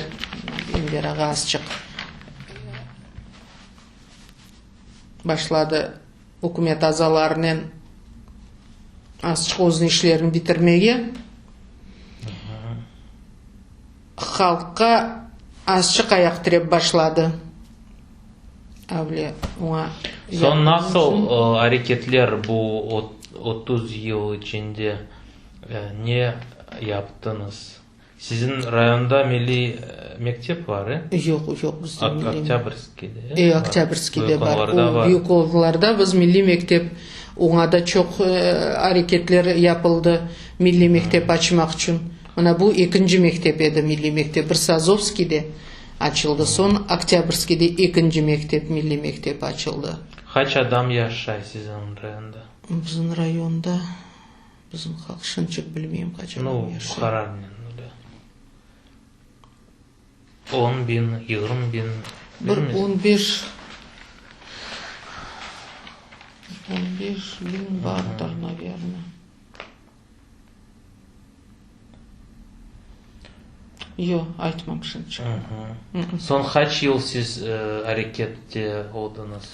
Enver ağa azçıq başladı ükümet azalarınen azçıq özüniñ işlerini bitirmege. Halqqa azçıq ayaq tirep başladı. Avle oña Soñ nasıl areketler bu 30 yıl içinde Ne yaptıñız? Siziñ rayonda milliy mektep bar, e? Yoq, yoq, bizde milliy. Oktâbrskiyde, e? E, Oktâbrskiyde bar. O, Büyük Ordularda biz milliy mektep, oña da çoq areketler yapıldı, milliy mektep açmaq içün. Mına bu ekinci mektep edi, milliy mektep. Birisi Azovskiyde açıldı, soñ Oktâbrskiyde ekinci mektep, milliy mektep açıldı. Qaç adam yaşay siziñ rayonda? Bizim rayonda. Bizim halq şınçıq bilmeyim qaç adam yaşay. Nu, qararnen öyle. On biñ, yigirmi biñ, Bir on beş, on beş biñ bardır, naverno. Yoq, aytmam şınçıq. Soñ qaç yıl siz arekette oldıñız?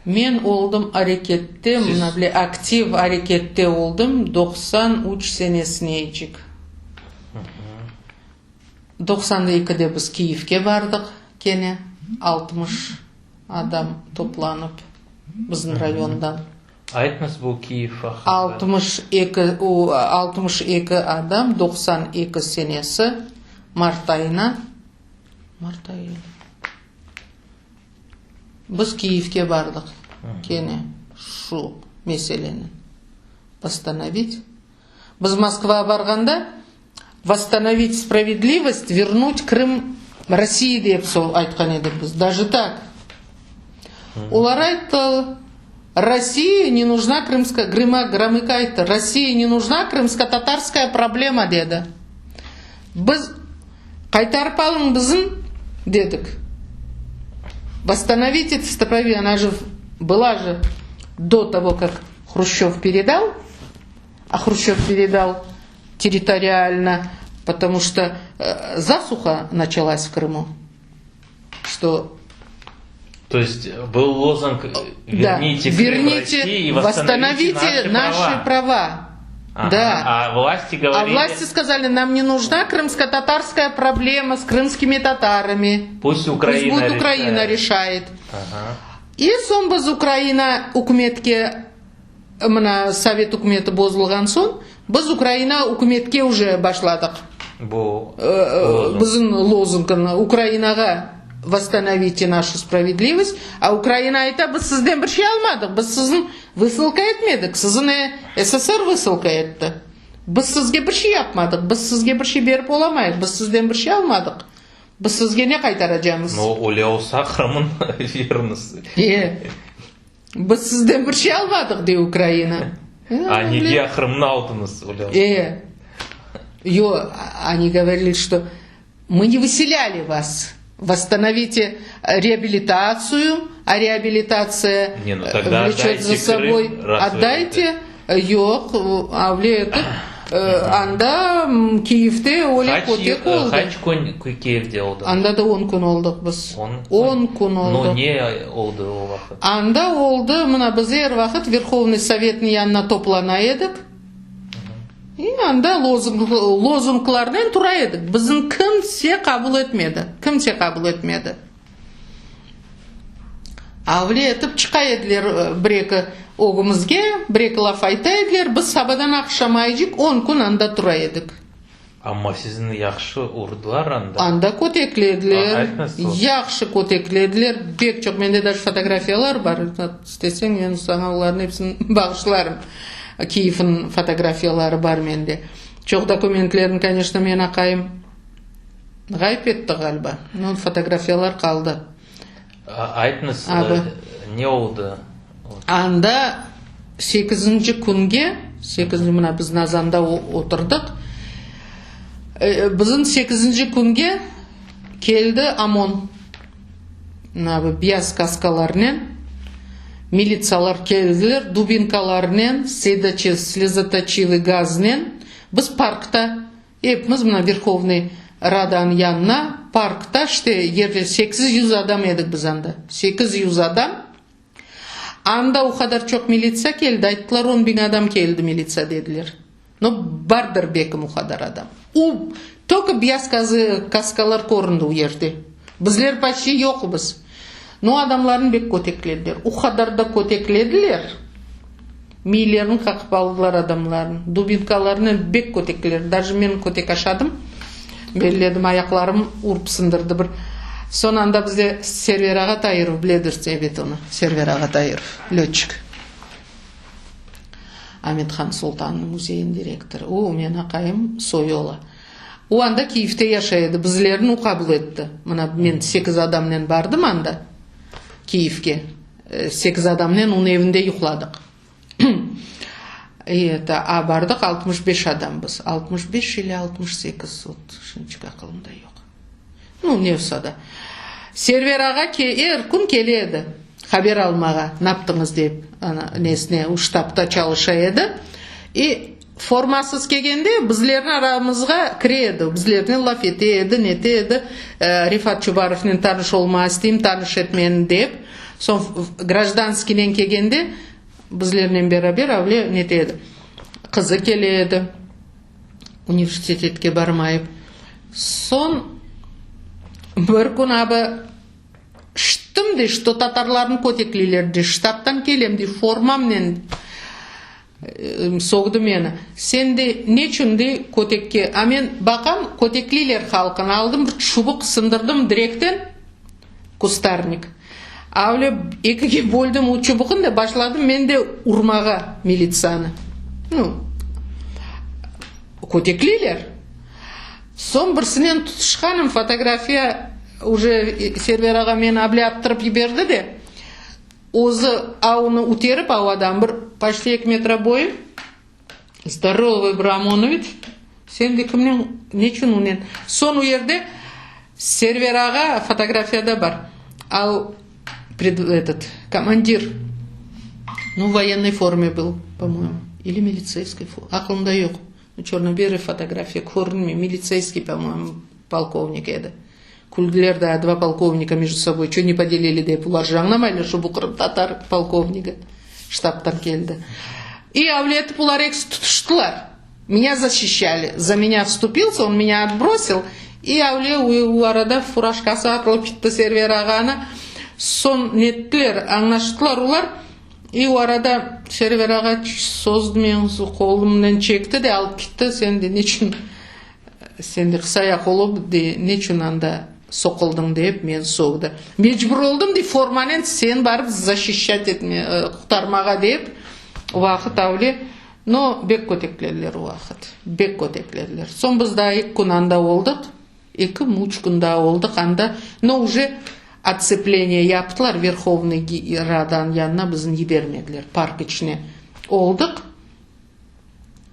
Men oldım arekette, mına bile aktiv arekette oldım 93 senesinecik. 92-de biz Kiyevge bardıq kene, 60 adam toplanıp bizim rayondan. Aytñız bu Kiyev aqqında. 62, o, 62 adam 92 senesi mart ayına, mart ayı edi, biz Kiyevge bardıq kene şu meseleni vosstanovit. Biz Moskvağa barğanda vosstanovit spravedlivost, vernut Krım Rossii dep aytqan edik biz, daje tak. Olar ayttı, Rossiya ne nujna krımska, Gromıko ayttı, Rossiya ne nujna krımsko-tatarskaya problema dedi. Biz qaytarıp alıñ bizim dedik. Vosstanovit spravedlivost, ona же была же до того, как Хрущев передал, а Хрущев передал территориально, потому что засуха началась в Крыму. Что То есть был лозунг да, «Верните Крым верните, России и восстановите восстановите наши права. права». Да. А власти говорили... А власти сказали, нам не нужна крымско-татарская проблема с крымскими татарами. Пусть Украина Пусть будет Украина решает. Ага. И soñ biz Ukraina ükümetke mına Sovet ükümeti bozulğan soñ biz Ukraina ükümetke uje başladıq. Bu Bizim lozungını Ukrainağa Vosstanovite našu spravedlivost. A Ukraina ayta, biz sizden bir şey almadıq, biz sizni vısılka etmedik, sizni SSR vısılka etti. Biz sizge bir şey yapmadıq, biz sizge bir şey berip olamayıq, biz sizden bir şey almadıq. Biz sizge ne qaytaracamız? No, öyle olsa Qırımnı beriniz. E, biz sizden bir şey almadıq, dey Ukraina. A nege Qırımnı aldıñız, öyle olsa? E, yo, oni govorili, что мы не выселяли вас. Восстановите реабилитацию, а реабилитация Не, ну тогда влечет за отдайте собой. Крым, раз вы Отдайте, yoq, avle etip, anda Kiyevde öyle Qaç kötek oldı. Qaç kün Kiyevde oldı? Anda da on kün oldıq biz. On kün oldıq. No, ne oldı o vaqıt? Anda oldı, mına biz er vaqıt Verhovnıy Sovetniñ yanına toplana edik. İ anda lozunglarnen tura edik. Bizni kimse qabul etmedi. Kimse qabul etmedi. Avle etip çıqa ediler bir-eki ögümizge, bir-eki laf ayta ediler. Biz sabadan aqşamaycik on kün anda tura edik. Amma sizni yahşı urdılar anda? Anda köteklediler, yahşı köteklediler, bek çoq. Mende daje fotografiyalar bar, isteseñ men saña olarnıñ episini bağışlarım. Kiyevniñ fotografiyaları bar mende. Çoq dokumentlerni, koneçno, men aqayım ğayıp etti ğaliba, no fotografiyalar qaldı. Aytıñız, ne oldı? Anda sekizinci künge, sekizinci, mına biz Nazanda oturdıq, bizim sekizinci künge keldi OMON, mına bu beyaz kaskalarnen, militsalar keldiler, dubinkalarnen, slezotочivıy gaznen, biz parkta Epimiz mına Verhovnıy Radanıñ yanına, parkta, işte, yerde 800 adam edik biz anda, 800 adam. Anda o qadar çoq militsiya keldi, ayttılar, on biñ adam keldi militsiya, dediler. No, bardır bekim o qadar adam. O, tolko beyaz kaskalar köründi o yerde. Bizler poçti yoqmız. No, adamlarnı bek köteklediler. O qadar da köteklediler. Miylerini qaqıp aldılar adamlarnıñ. Dubinkalarnen bek kötekler. Daje men kötek aşadım. Belledim, ayaqlarım urıp sındırdı bir. Soñ anda bizde Server ağa Tairov, biledirsiñ ebet onı, Server ağa Tairov, lötçik. Amet-Han Sultannıñ müzeyiniñ direktorı. O, menim aqayım soyu ola. O anda Kiyevde yaşay edi. Bizlerni o qabul etti. Mına men sekiz adamnen bardım anda, Kiyevge. Sekiz adamnen onıñ evinde yuqladıq. Eto, a bardıq 65 adam biz. 65 ili 68, vot, şimdiçik aqılımda yoq. Nu, ne olsa da. Server ağa er kün kele edi haber almağa, naptıñız dep, ana, nesine, o ştabda çalışa edi. I Formasız kelgende bizlerniñ aramızğa kire edi, bizlernen laf ete edi, nete edi, Refat Çubarovnen tanış olmağa isteyim, tanış et meni dep. Soñ grajdanskiynen kelgende bizlernen beraber avle nete edi. Qızı kele edi, universitetke barmayıp. Soñ bir kün abi şittim dey, şto tatarlarnı kötekleyler dey, ştabdan kelem dey, formamnen. Sögdi meni. Sen de neçün dey kötekke? A men baqam, kötekleyler halqını. Aldım bir çubuq sındırdım direkten, kustarnik. A öyle ekige böldim o çubuqnı da başladım men de urmağa militsanı. Nu, kötekleyler. Soñ birisinen tutuşqanım, fotografiya uje Server ağa meni able attırıp yiberdi de, Özü avnı üterip avadan bir poçti eki metre boyu, zdorovıy bir omonovets, sen de kimnen, neçün onen? Soñ o yerde Server ağa fotografiyada bar, al etot, komandir, nu, voyennıy forme byl, po-moyemu, ili militseyskiy, aqılımda yoq, çörno-belıy fotografiya, körünmey, militseyskiy, po-moyemu, polkovnik edi. Küldüler daa, dva polkovnika mejdu soboy ço ne podelili dep, olar je añlamaylar, şo bu qırımtatar polkovnigi ştabdan keldi. İ avle etip olar ekisi tutuştılar. Меня защищали. За меня vstupilsya, on меня otbrosil. İ avle u arada furaşkası atılıp kitti Server ağanı. Soñ nettiler, añlaştılar olar. İ o arada Server ağa sozdı meñ qolumnen çekti de alıp kitti. Sen de neçün, sen de qısa ayaq olıp de neçün anda soquldıñ dep meni sögdi. Mecbur oldım dey formanen sen barıp защищать etme, qurtarmağa dep. O vaqıt avle No, bek köteklediler o vaqıt, bek köteklediler. Soñ biz daa eki kün anda oldıq, ekimi, üç kün daa oldıq anda, no, uje otsepleniye yaptılar, Verhovnıy Radanıñ yanına bizni yibermediler, park içine oldıq.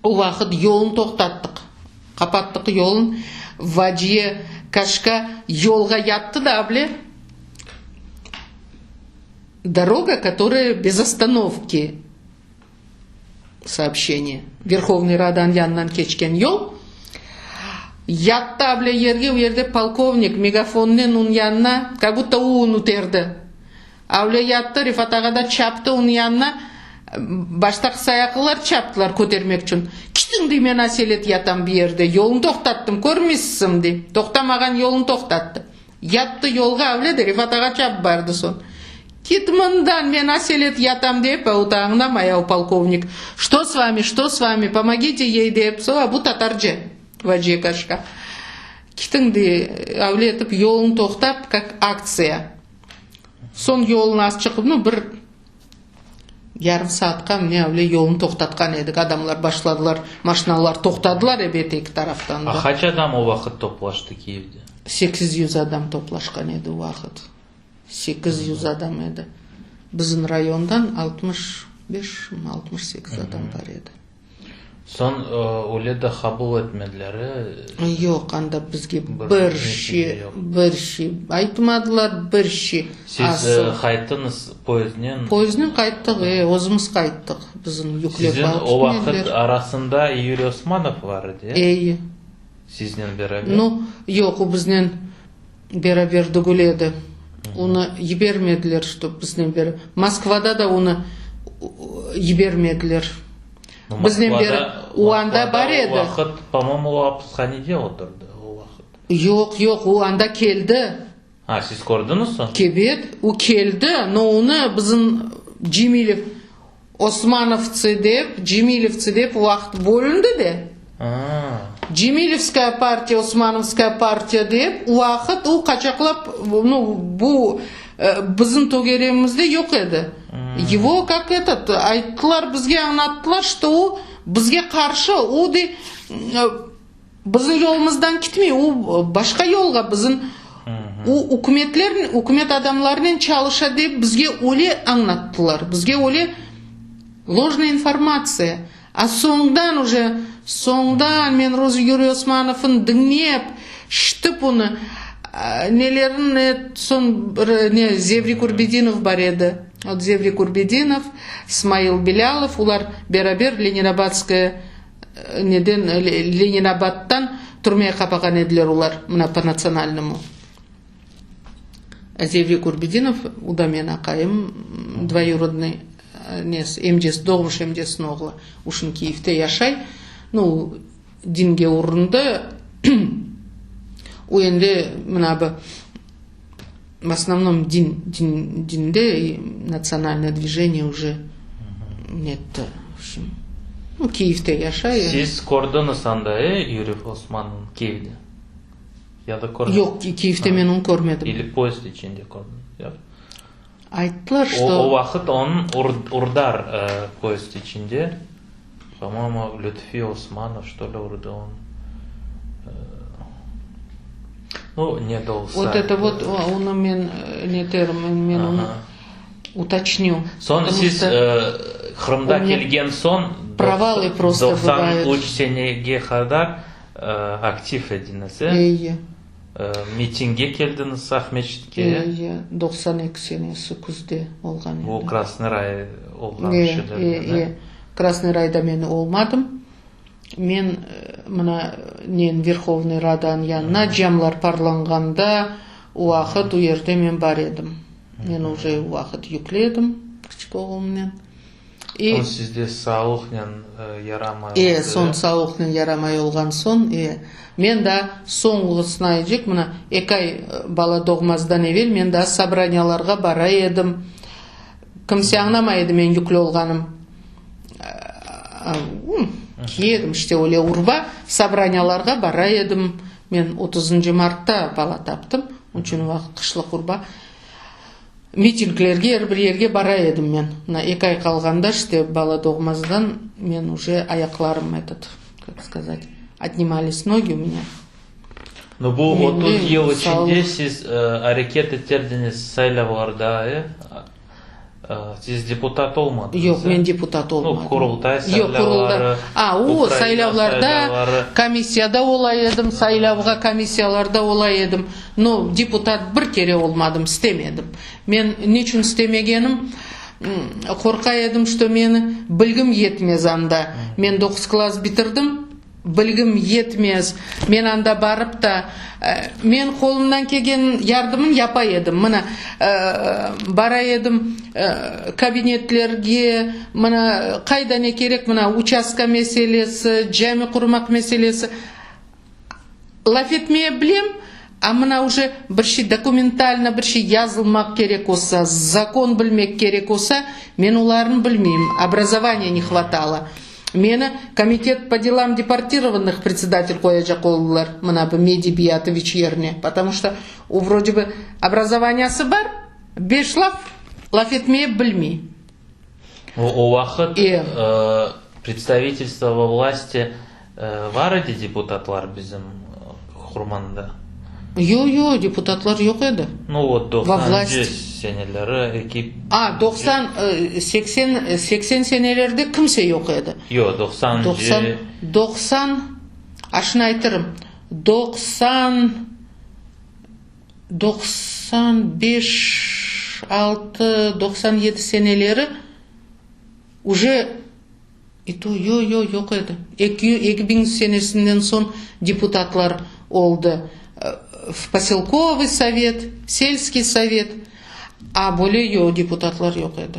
O vaqıt yolnı toqtattıq, qapattıq yolnı, Vaciye Kaşka yolğa yattı da bile, doroga, kotoraya bez ostanovki. Soobşçeniye. Verhovnıy Radanıñ yanından keçken yol. Yattı able yerge, o yerde polkovnik megafonnen onıñ yanına, kak budto o onı üterdi. Avle yattı, Refat ağa da çaptı onıñ yanına. Başta qısayaqlılar çaptılar kötermek içün. Kitiñ, dey, men aselet yatam bu yerde, yolnı toqtattım, körmeysiñmi, dey. Toqtamağan yolnı toqtattı. Yattı yolğa avle de Refat ağa çapıp bardı soñ. Kit mından, men aselet yatam dep, o da añlamay o polkovnik. Što s vami, što s vami, pomogite yey dep, soñ, a bu tatarca, Vaciye Kaşka. Kitiñ dey, avle etip yolnı toqtap, kak aktsiya. Soñ yolnı azçıq, nu, bir Yarım saatqa mine öyle yolnı toqtatqan edik. Adamlar başladılar, maşinalar toqtadılar, ebet, eki taraftan da. A qaç adam o vaqıt toplaştı Kiyevde? 800 adam toplaşqan edi o vaqıt. 800 adam edi. Bizim rayondan 65 mi, 68 adam bar edi. Soñ öyle de qabul etmediler, e? Yoq, anda bizge bir şey, bir şey aytmadılar, bir şey. Siz qayttıñız poyezdnen? Poyezdnen qayttıq, e, özümiz qayttıq. Bizim yüklep Sizin alıp o vaqıt ketmediler. arasında Yuriy Osmanov bar edi, e? Eyi. Siznen beraber? Nu, yoq, o biznen beraber degil edi. Onı yibermediler, ştob biznen beraber. Moskvada da onı yibermediler. Biznen beraber. O anda bar edi. O vaqıt, po-moyemu, o apishanede oturdı o vaqıt. Yoq, yoq, o anda keldi. A, siz kördiñiz soñ? Kebet, o keldi, no onı bizim Cemilev, Osmanovtsı dep, Cemilevtsı dep o vaqıt bölündi de. Cemilevskaya partiya, Osmanovskaya partiya dep, o vaqıt o qaçaqlap, nu, bu bizim tögeregimizde yoq edi. Ego kak etot, ayttılar bizge, añlattılar, şto o bizge qarşı, o de bizim yolumızdan kitmey, o başqa yolğa bizim, o ükümetler, ükümet adamlarınen çalışa dep bizge öyle añlattılar, bizge öyle lojnaya informatsiya. A soñdan uje, soñdan men Yuriy Osmanovnı diñlep, şitip onı, nelerin, soñ bir ne, Zevri Kurbedinov bar edi, vot Zevri Kurbedinov, İsmail Bilâlov, olar beraber Leninabadskaya neden, Leninabaddan türmege qapağan ediler olar, mına po natsionalnomu. Zevri Kurbedinov, o da menim aqayım, dvoyurodnıy nesi, emcesi, doğmuş emcesiniñ oğlu, o şimdi Kiyevde yaşay. Nu, dinge urundı. O endi mına bu, v osnovnom din, din, dinde, natsionalnoye dvijeniye uje netti, v obşem. Nu, Kiyevde yaşay. Siz kördiñiz anda, e, Yuriy Osmanovnı Kiyevde? Ya da körmediñiz? Yoq, Kiyevde men onı körmedim. Ili poyezd içinde kördiñiz, yoq? Ayttılar, şto. O vaqıt onıñ urdar poyezd içinde, po-moyemu, Lütfi Osmanov, şto li, urdı onı. Nu, ne de olsa. Vot eto vot, onı men neterim, men onı utoçnü. Soñ siz Qırımda kelgen soñ, 93 senege qadar aktiv ediñiz, e? Eyi. Mitingge keldiñiz Aqmescitke? Eyi, 92 senesi küzde olğan edi. Bu Krasnıy Ray olğan şeylerde, E, e, e. Krasnıy Rayda men olmadım. Men mına nen Verhovnıy Radanıñ yanına camlar parlanğanda o vaqıt o yerde men bar edim. Men uje o vaqıt yüklü edim kiçik oğlumnen. E, Soñ sizde sağlıqnen yaramay oldı. E, soñ sağlıqnen yaramay olğan soñ, e, men daa soñğısını aycaq, mına, eki ay bala doğmazdan evel men daa sobraniyalarğa bara edim. Kimse añlamay edi men yüklü olğanım. Kiye edim işte öyle urba, sobraniyalarğa bara edim. Men otuzıncı martta bala taptım, onıñ içün o vaqıt qışlıq urba. Mitinglerge, er bir yerge bara edim men. Mına eki ay qalğanda, işte, bala doğmazdan men uje ayaqlarım, etot, kak skazat, otnimались nogi u menya. No bu 30 yıl içinde siz areket eterdiñiz saylavlarda, e? Siz deputat olmadıñız, Yoq, men deputat olmadım. No, Qurultay saylavları, A, o, saylavlarda komissiyada ola edim, saylavğa komissiyalarda ola edim. No, deputat bir kere olmadım, istemedim. Men niçün istemegenim, qorqa edim, şto meni bilgim yetmez anda. Men doquz klass bitirdim, bilgim yetmez. Men anda barıp da, men qolumdan kelgen yardımın yapa edim. Mına, bara edim kabinetlerge, mına, qayda ne kerek, mına, uçastka meselesi, cami qurmaq meselesi. Laf etmeye bilem, a mına uje bir şey dokumentalno bir şey yazılmaq kerek olsa, zakon bilmek kerek olsa, men olarnı bilmeyim, obrazovaniya ne hvatalo. Meni komitet po delam deportirovannih predsedatel qoyacaq oldılar, mına bu Medi Biyatoviç yerine, potomu şto o vrode bı obrazovaniyası bar, beş laf laf etmeye bilmey. O vaqıt predstavitelstvo vo vlasti bar edi deputatlar bizim Qurmanda? Yo, yo, deputatlar yoq edi. Nu vot, doqsanıncı seneleri, eki. A, 90, 80, 80 senelerde kimse yoq edi. Yo, doqsanıncı. 90, 90, a şunı aytırım, 90, 95, altı, 97 seneleri uje i to, yo, yo, yoq edi. Eki, 2000 senesinden soñ deputatlar oldı, v poselkovıy sovet, selskiy sovet, a böyle yo, deputatlar yoq edi.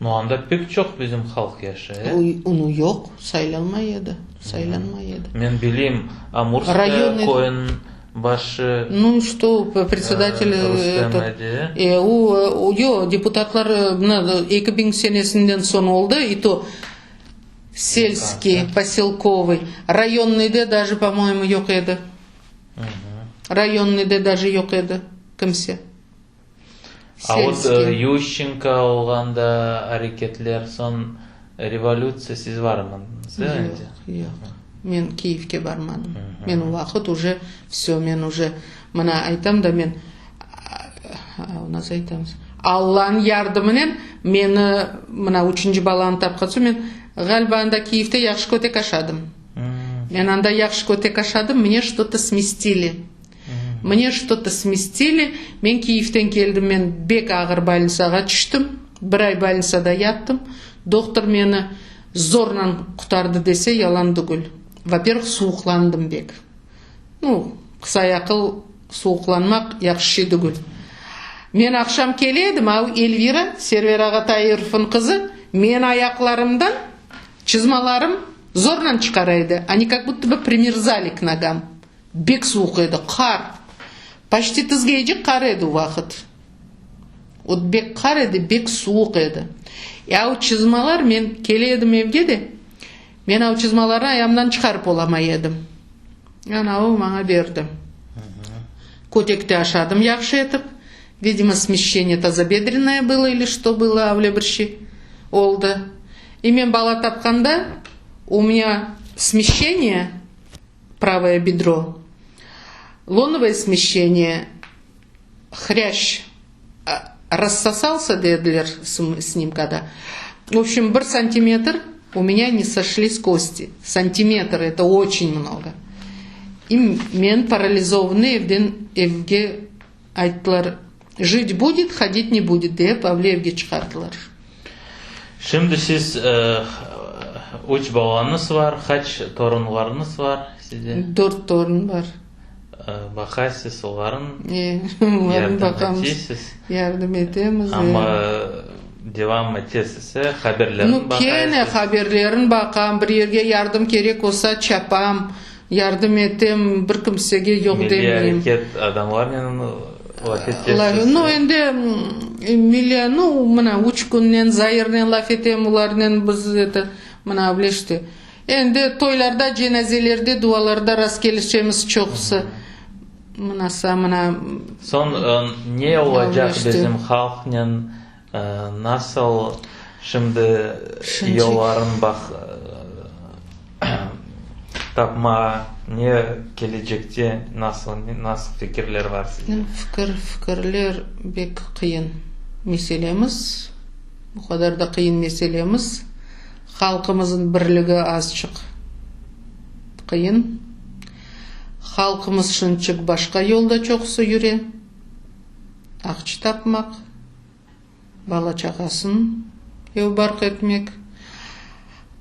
No, anda pek çoq bizim halq yaşay, e? Nu, yoq, saylanmay edi, saylanmay edi. Men bileyim, Amurskaya köyüniñ başı Nu, şto, predsedatel Rustem edi. E, o, yoq, deputatlar mına 2000 senesinden soñ oldı, i to selskiy, poselkovıy, rayonnıyda daje, po-moyemu, yoq edi. Rayonnıyda daje yoq edi kimse. A vot Yuşçenko olğanda areketler, soñ revolütsiya, siz barmadıñız, e? Yoq, yoq. Men Kiyevge barmadım. Men o vaqıt uje vsö, men uje, mına aytam da men, nasıl aytamız, Allanıñ yardımınen meni, mına üçünci balanı tapqan soñ, men, ğaliba, anda Kiyevde yahşı kötek aşadım. Men anda yahşı kötek aşadım, mne çto-to smestili. Mne çto-to smestili. Men Kiyevden keldim, men bek ağır bolnitsağa tüştim. Bir ay bolnitsada yattım. Dohtor meni zornen qutardı dese, yalan tügül. Vo-pervıh, suvuqlandım bek. Nu, qısa-yaqıl suvuqlanmaq yahşı şey tügül. Men aqşam kele edim, a Elvira, Server ağa Tairovnıñ qızı, meni ayaqlarımdan çızmalarım zornen çıqara edi. Oni kak budto bı primerzali k nogam. Bek suvuq edi, qar. Paçti tizgeycik qar edi o vaqıt. Ot bek qar edi, bek suvuq edi. E av çızmalar, men kele edim evge de, men av çızmalarnı ayamdan çıqarıp olamay edim. Ana o maña berdi. Kötek te aşadım yahşı etip. Vidimo, smeşçeniye tazobedrennoye bylo ili çto bylo, avle bir şey oldı. İ men bala tapqanda, u menya smeşçeniye, pravoye bedro, lonovoye smeşçeniye, hrâşç rassosalsâ dediler snimkada. V obşem, bir santimetr u menya ne soşlis kosti. Santimetr, eto oçen mnogo. İ men paralizovannıy evden evge ayttılar, jit budet, hodit ne budet dep avle evge çıqardılar. Şimdi siz üç balañız var, qaç torunlarıñız var sizde? Dört torun bar. Baqaysız olarnı, E, olarnı yardım baqamız, etesiz. yardım etemiz, e. Amma. Devam etesiz, e, haberlerin Nu, kene baqaysız. haberlerin baqam, bir yerge yardım kerek olsa, çapam, yardım etem, bir kimsege yoq Milliy demeyim. areket adamlarnen laf etesiz, Nu, e? endi milliy, nu, mına, üç künnen Zairnen laf etem, olarnen biz eto, mına, öyle işte. Endi toylarda, cenazelerde, dualarda rastkelişemiz çoqusı. Mınasa, mına. Soñ ne olacaq Öyle işte. bizim halqnen, nasıl şimdi Şimdi yolların baq tapma, ne kelecekte nasıl, nasıl fikirler var sizde? Fikir, fikirler bek qıyın meselemiz, bu qadar da qıyın meselemiz. Halqımıznıñ birligi azçıq qıyın. Halqımız şınçıq başqa yolda çoqusı yüre, aqça tapmaq, bala-çağasın ev-barq etmek.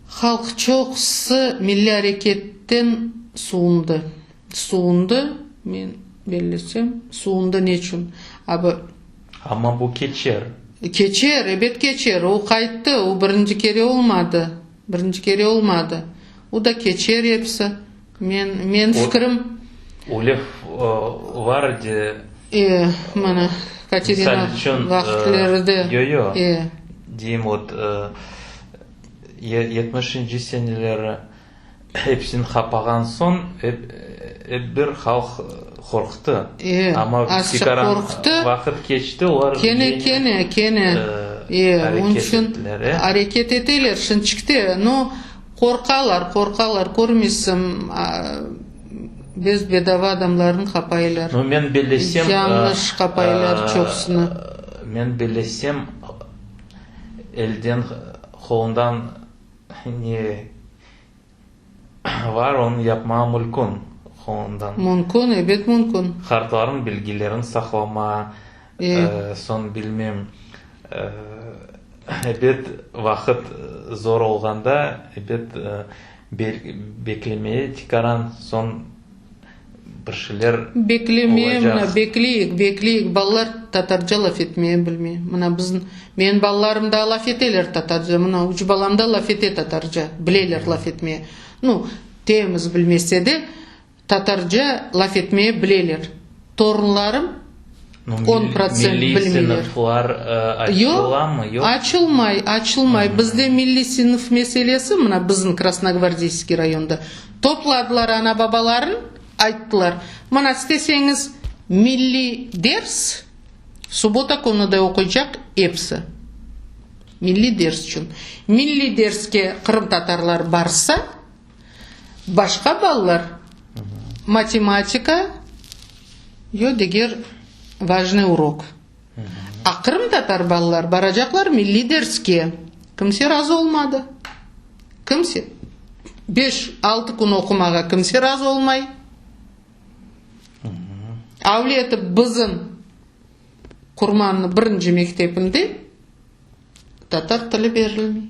Halq çoqusı milliy areketten suvundı. Suvundı, men bellesem, suvundı neçün? Abi. Amma bu keçer. Keçer, ebet keçer. O qayttı, o birinci kere olmadı. Birinci kere olmadı. O da keçer episi. Men, men fikrim. Öyle var edi. E, mana, Katerina Misal içün, vaqıtları da. Yo-yo. E. Deyim, vot, yetmişinci seneleri episini qapağan soñ, ep bir halq qorqtı. E, Amma azçıq tekaran qorqtı. vaqıt keçti, olar Kene, kene, kene. E, onıñ areket içün ettiler, e. areket eteler şınçıkte. No, qorqalar, qorqalar, körmeysiñ, bez bedava adamlarnı qapaylar. No, men bellesem, Yañlış qapaylar çoqusını. Men bellesem, elden, qolundan ne var, onı yapmağa mümkün, qolundan. Mümkün, ebet mümkün. Qartlarnıñ bilgilerini saqlama, soñ bilmem, ebet vaqıt zor olğanda, ebet beklemeye tikaran, soñ bir şeyler Beklemeye, olacaq. mına, bekleyik, bekleyik, balalar tatarca laf etmeye bilmey. Mına bizim, menim balalarım daa laf eteler tatarca, mına üç balam da laf ete tatarca, bileler laf etmeye. Nu, temiz bilmese de, tatarca laf etmeye bileler. Torunlarım 10% Milliy bilmeyler. sınıflar açılamı, yoq? Açılmay, açılmay. Bizde milliy sınıf meselesi, mına bizim Krasnogvardeyskiy rayonda, topladılar ana-babaların, ayttılar, mına isteseñiz milliy ders subbota künü de oquycaq episi. Milliy ders içün. Milliy derske qırımtatarlar barsa, başqa balalar matematika yo diger vajnıy urok. A qırımtatar balalar baracaqlar milliy derske. Kimse razı olmadı. Kimse. Beş, altı kün oqumağa kimse razı olmay. Avle etip bizim Qurmannıñ birinci mektebinde tatar tili berilmey.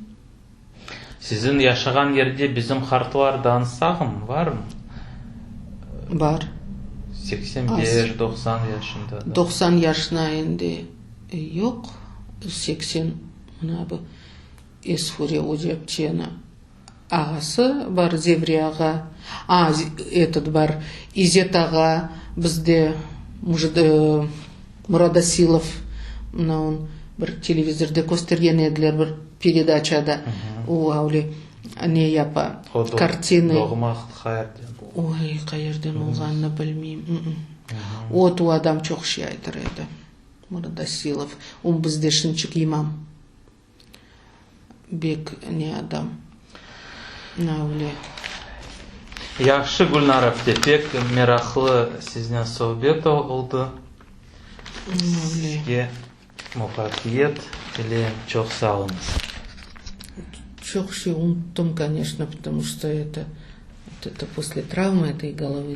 Siziñ yaşağan yerde bizim qartlar sağmı, varmı? Bar. 85, 90 yaşında da. 90 yaşına endi yoq, 80, mına bu Esfure Ocapçeniñ ağası bar, Zevri ağa, a, etot bar, İzet ağa bizde, Muradasilov, mına on bir televizorda köstergen ediler bir peredaçada, o öyle ne yapa, kartiny. Doğma qayerden? Oy, qayerden olğanını bilmeyim. Ot, o adam çoq şey aytır edi, Muradasilov, o bizde şınçıq imam. Bek ne adam. Öyle. Yahşı, Gülnara apte, pek meraqlı siznen sohbet oldı. Sizge muvafaqiyet tileyim. Çoq sağ oluñız. Çoq şey unuttım, конечно, потому что это, это после травмы этой головы.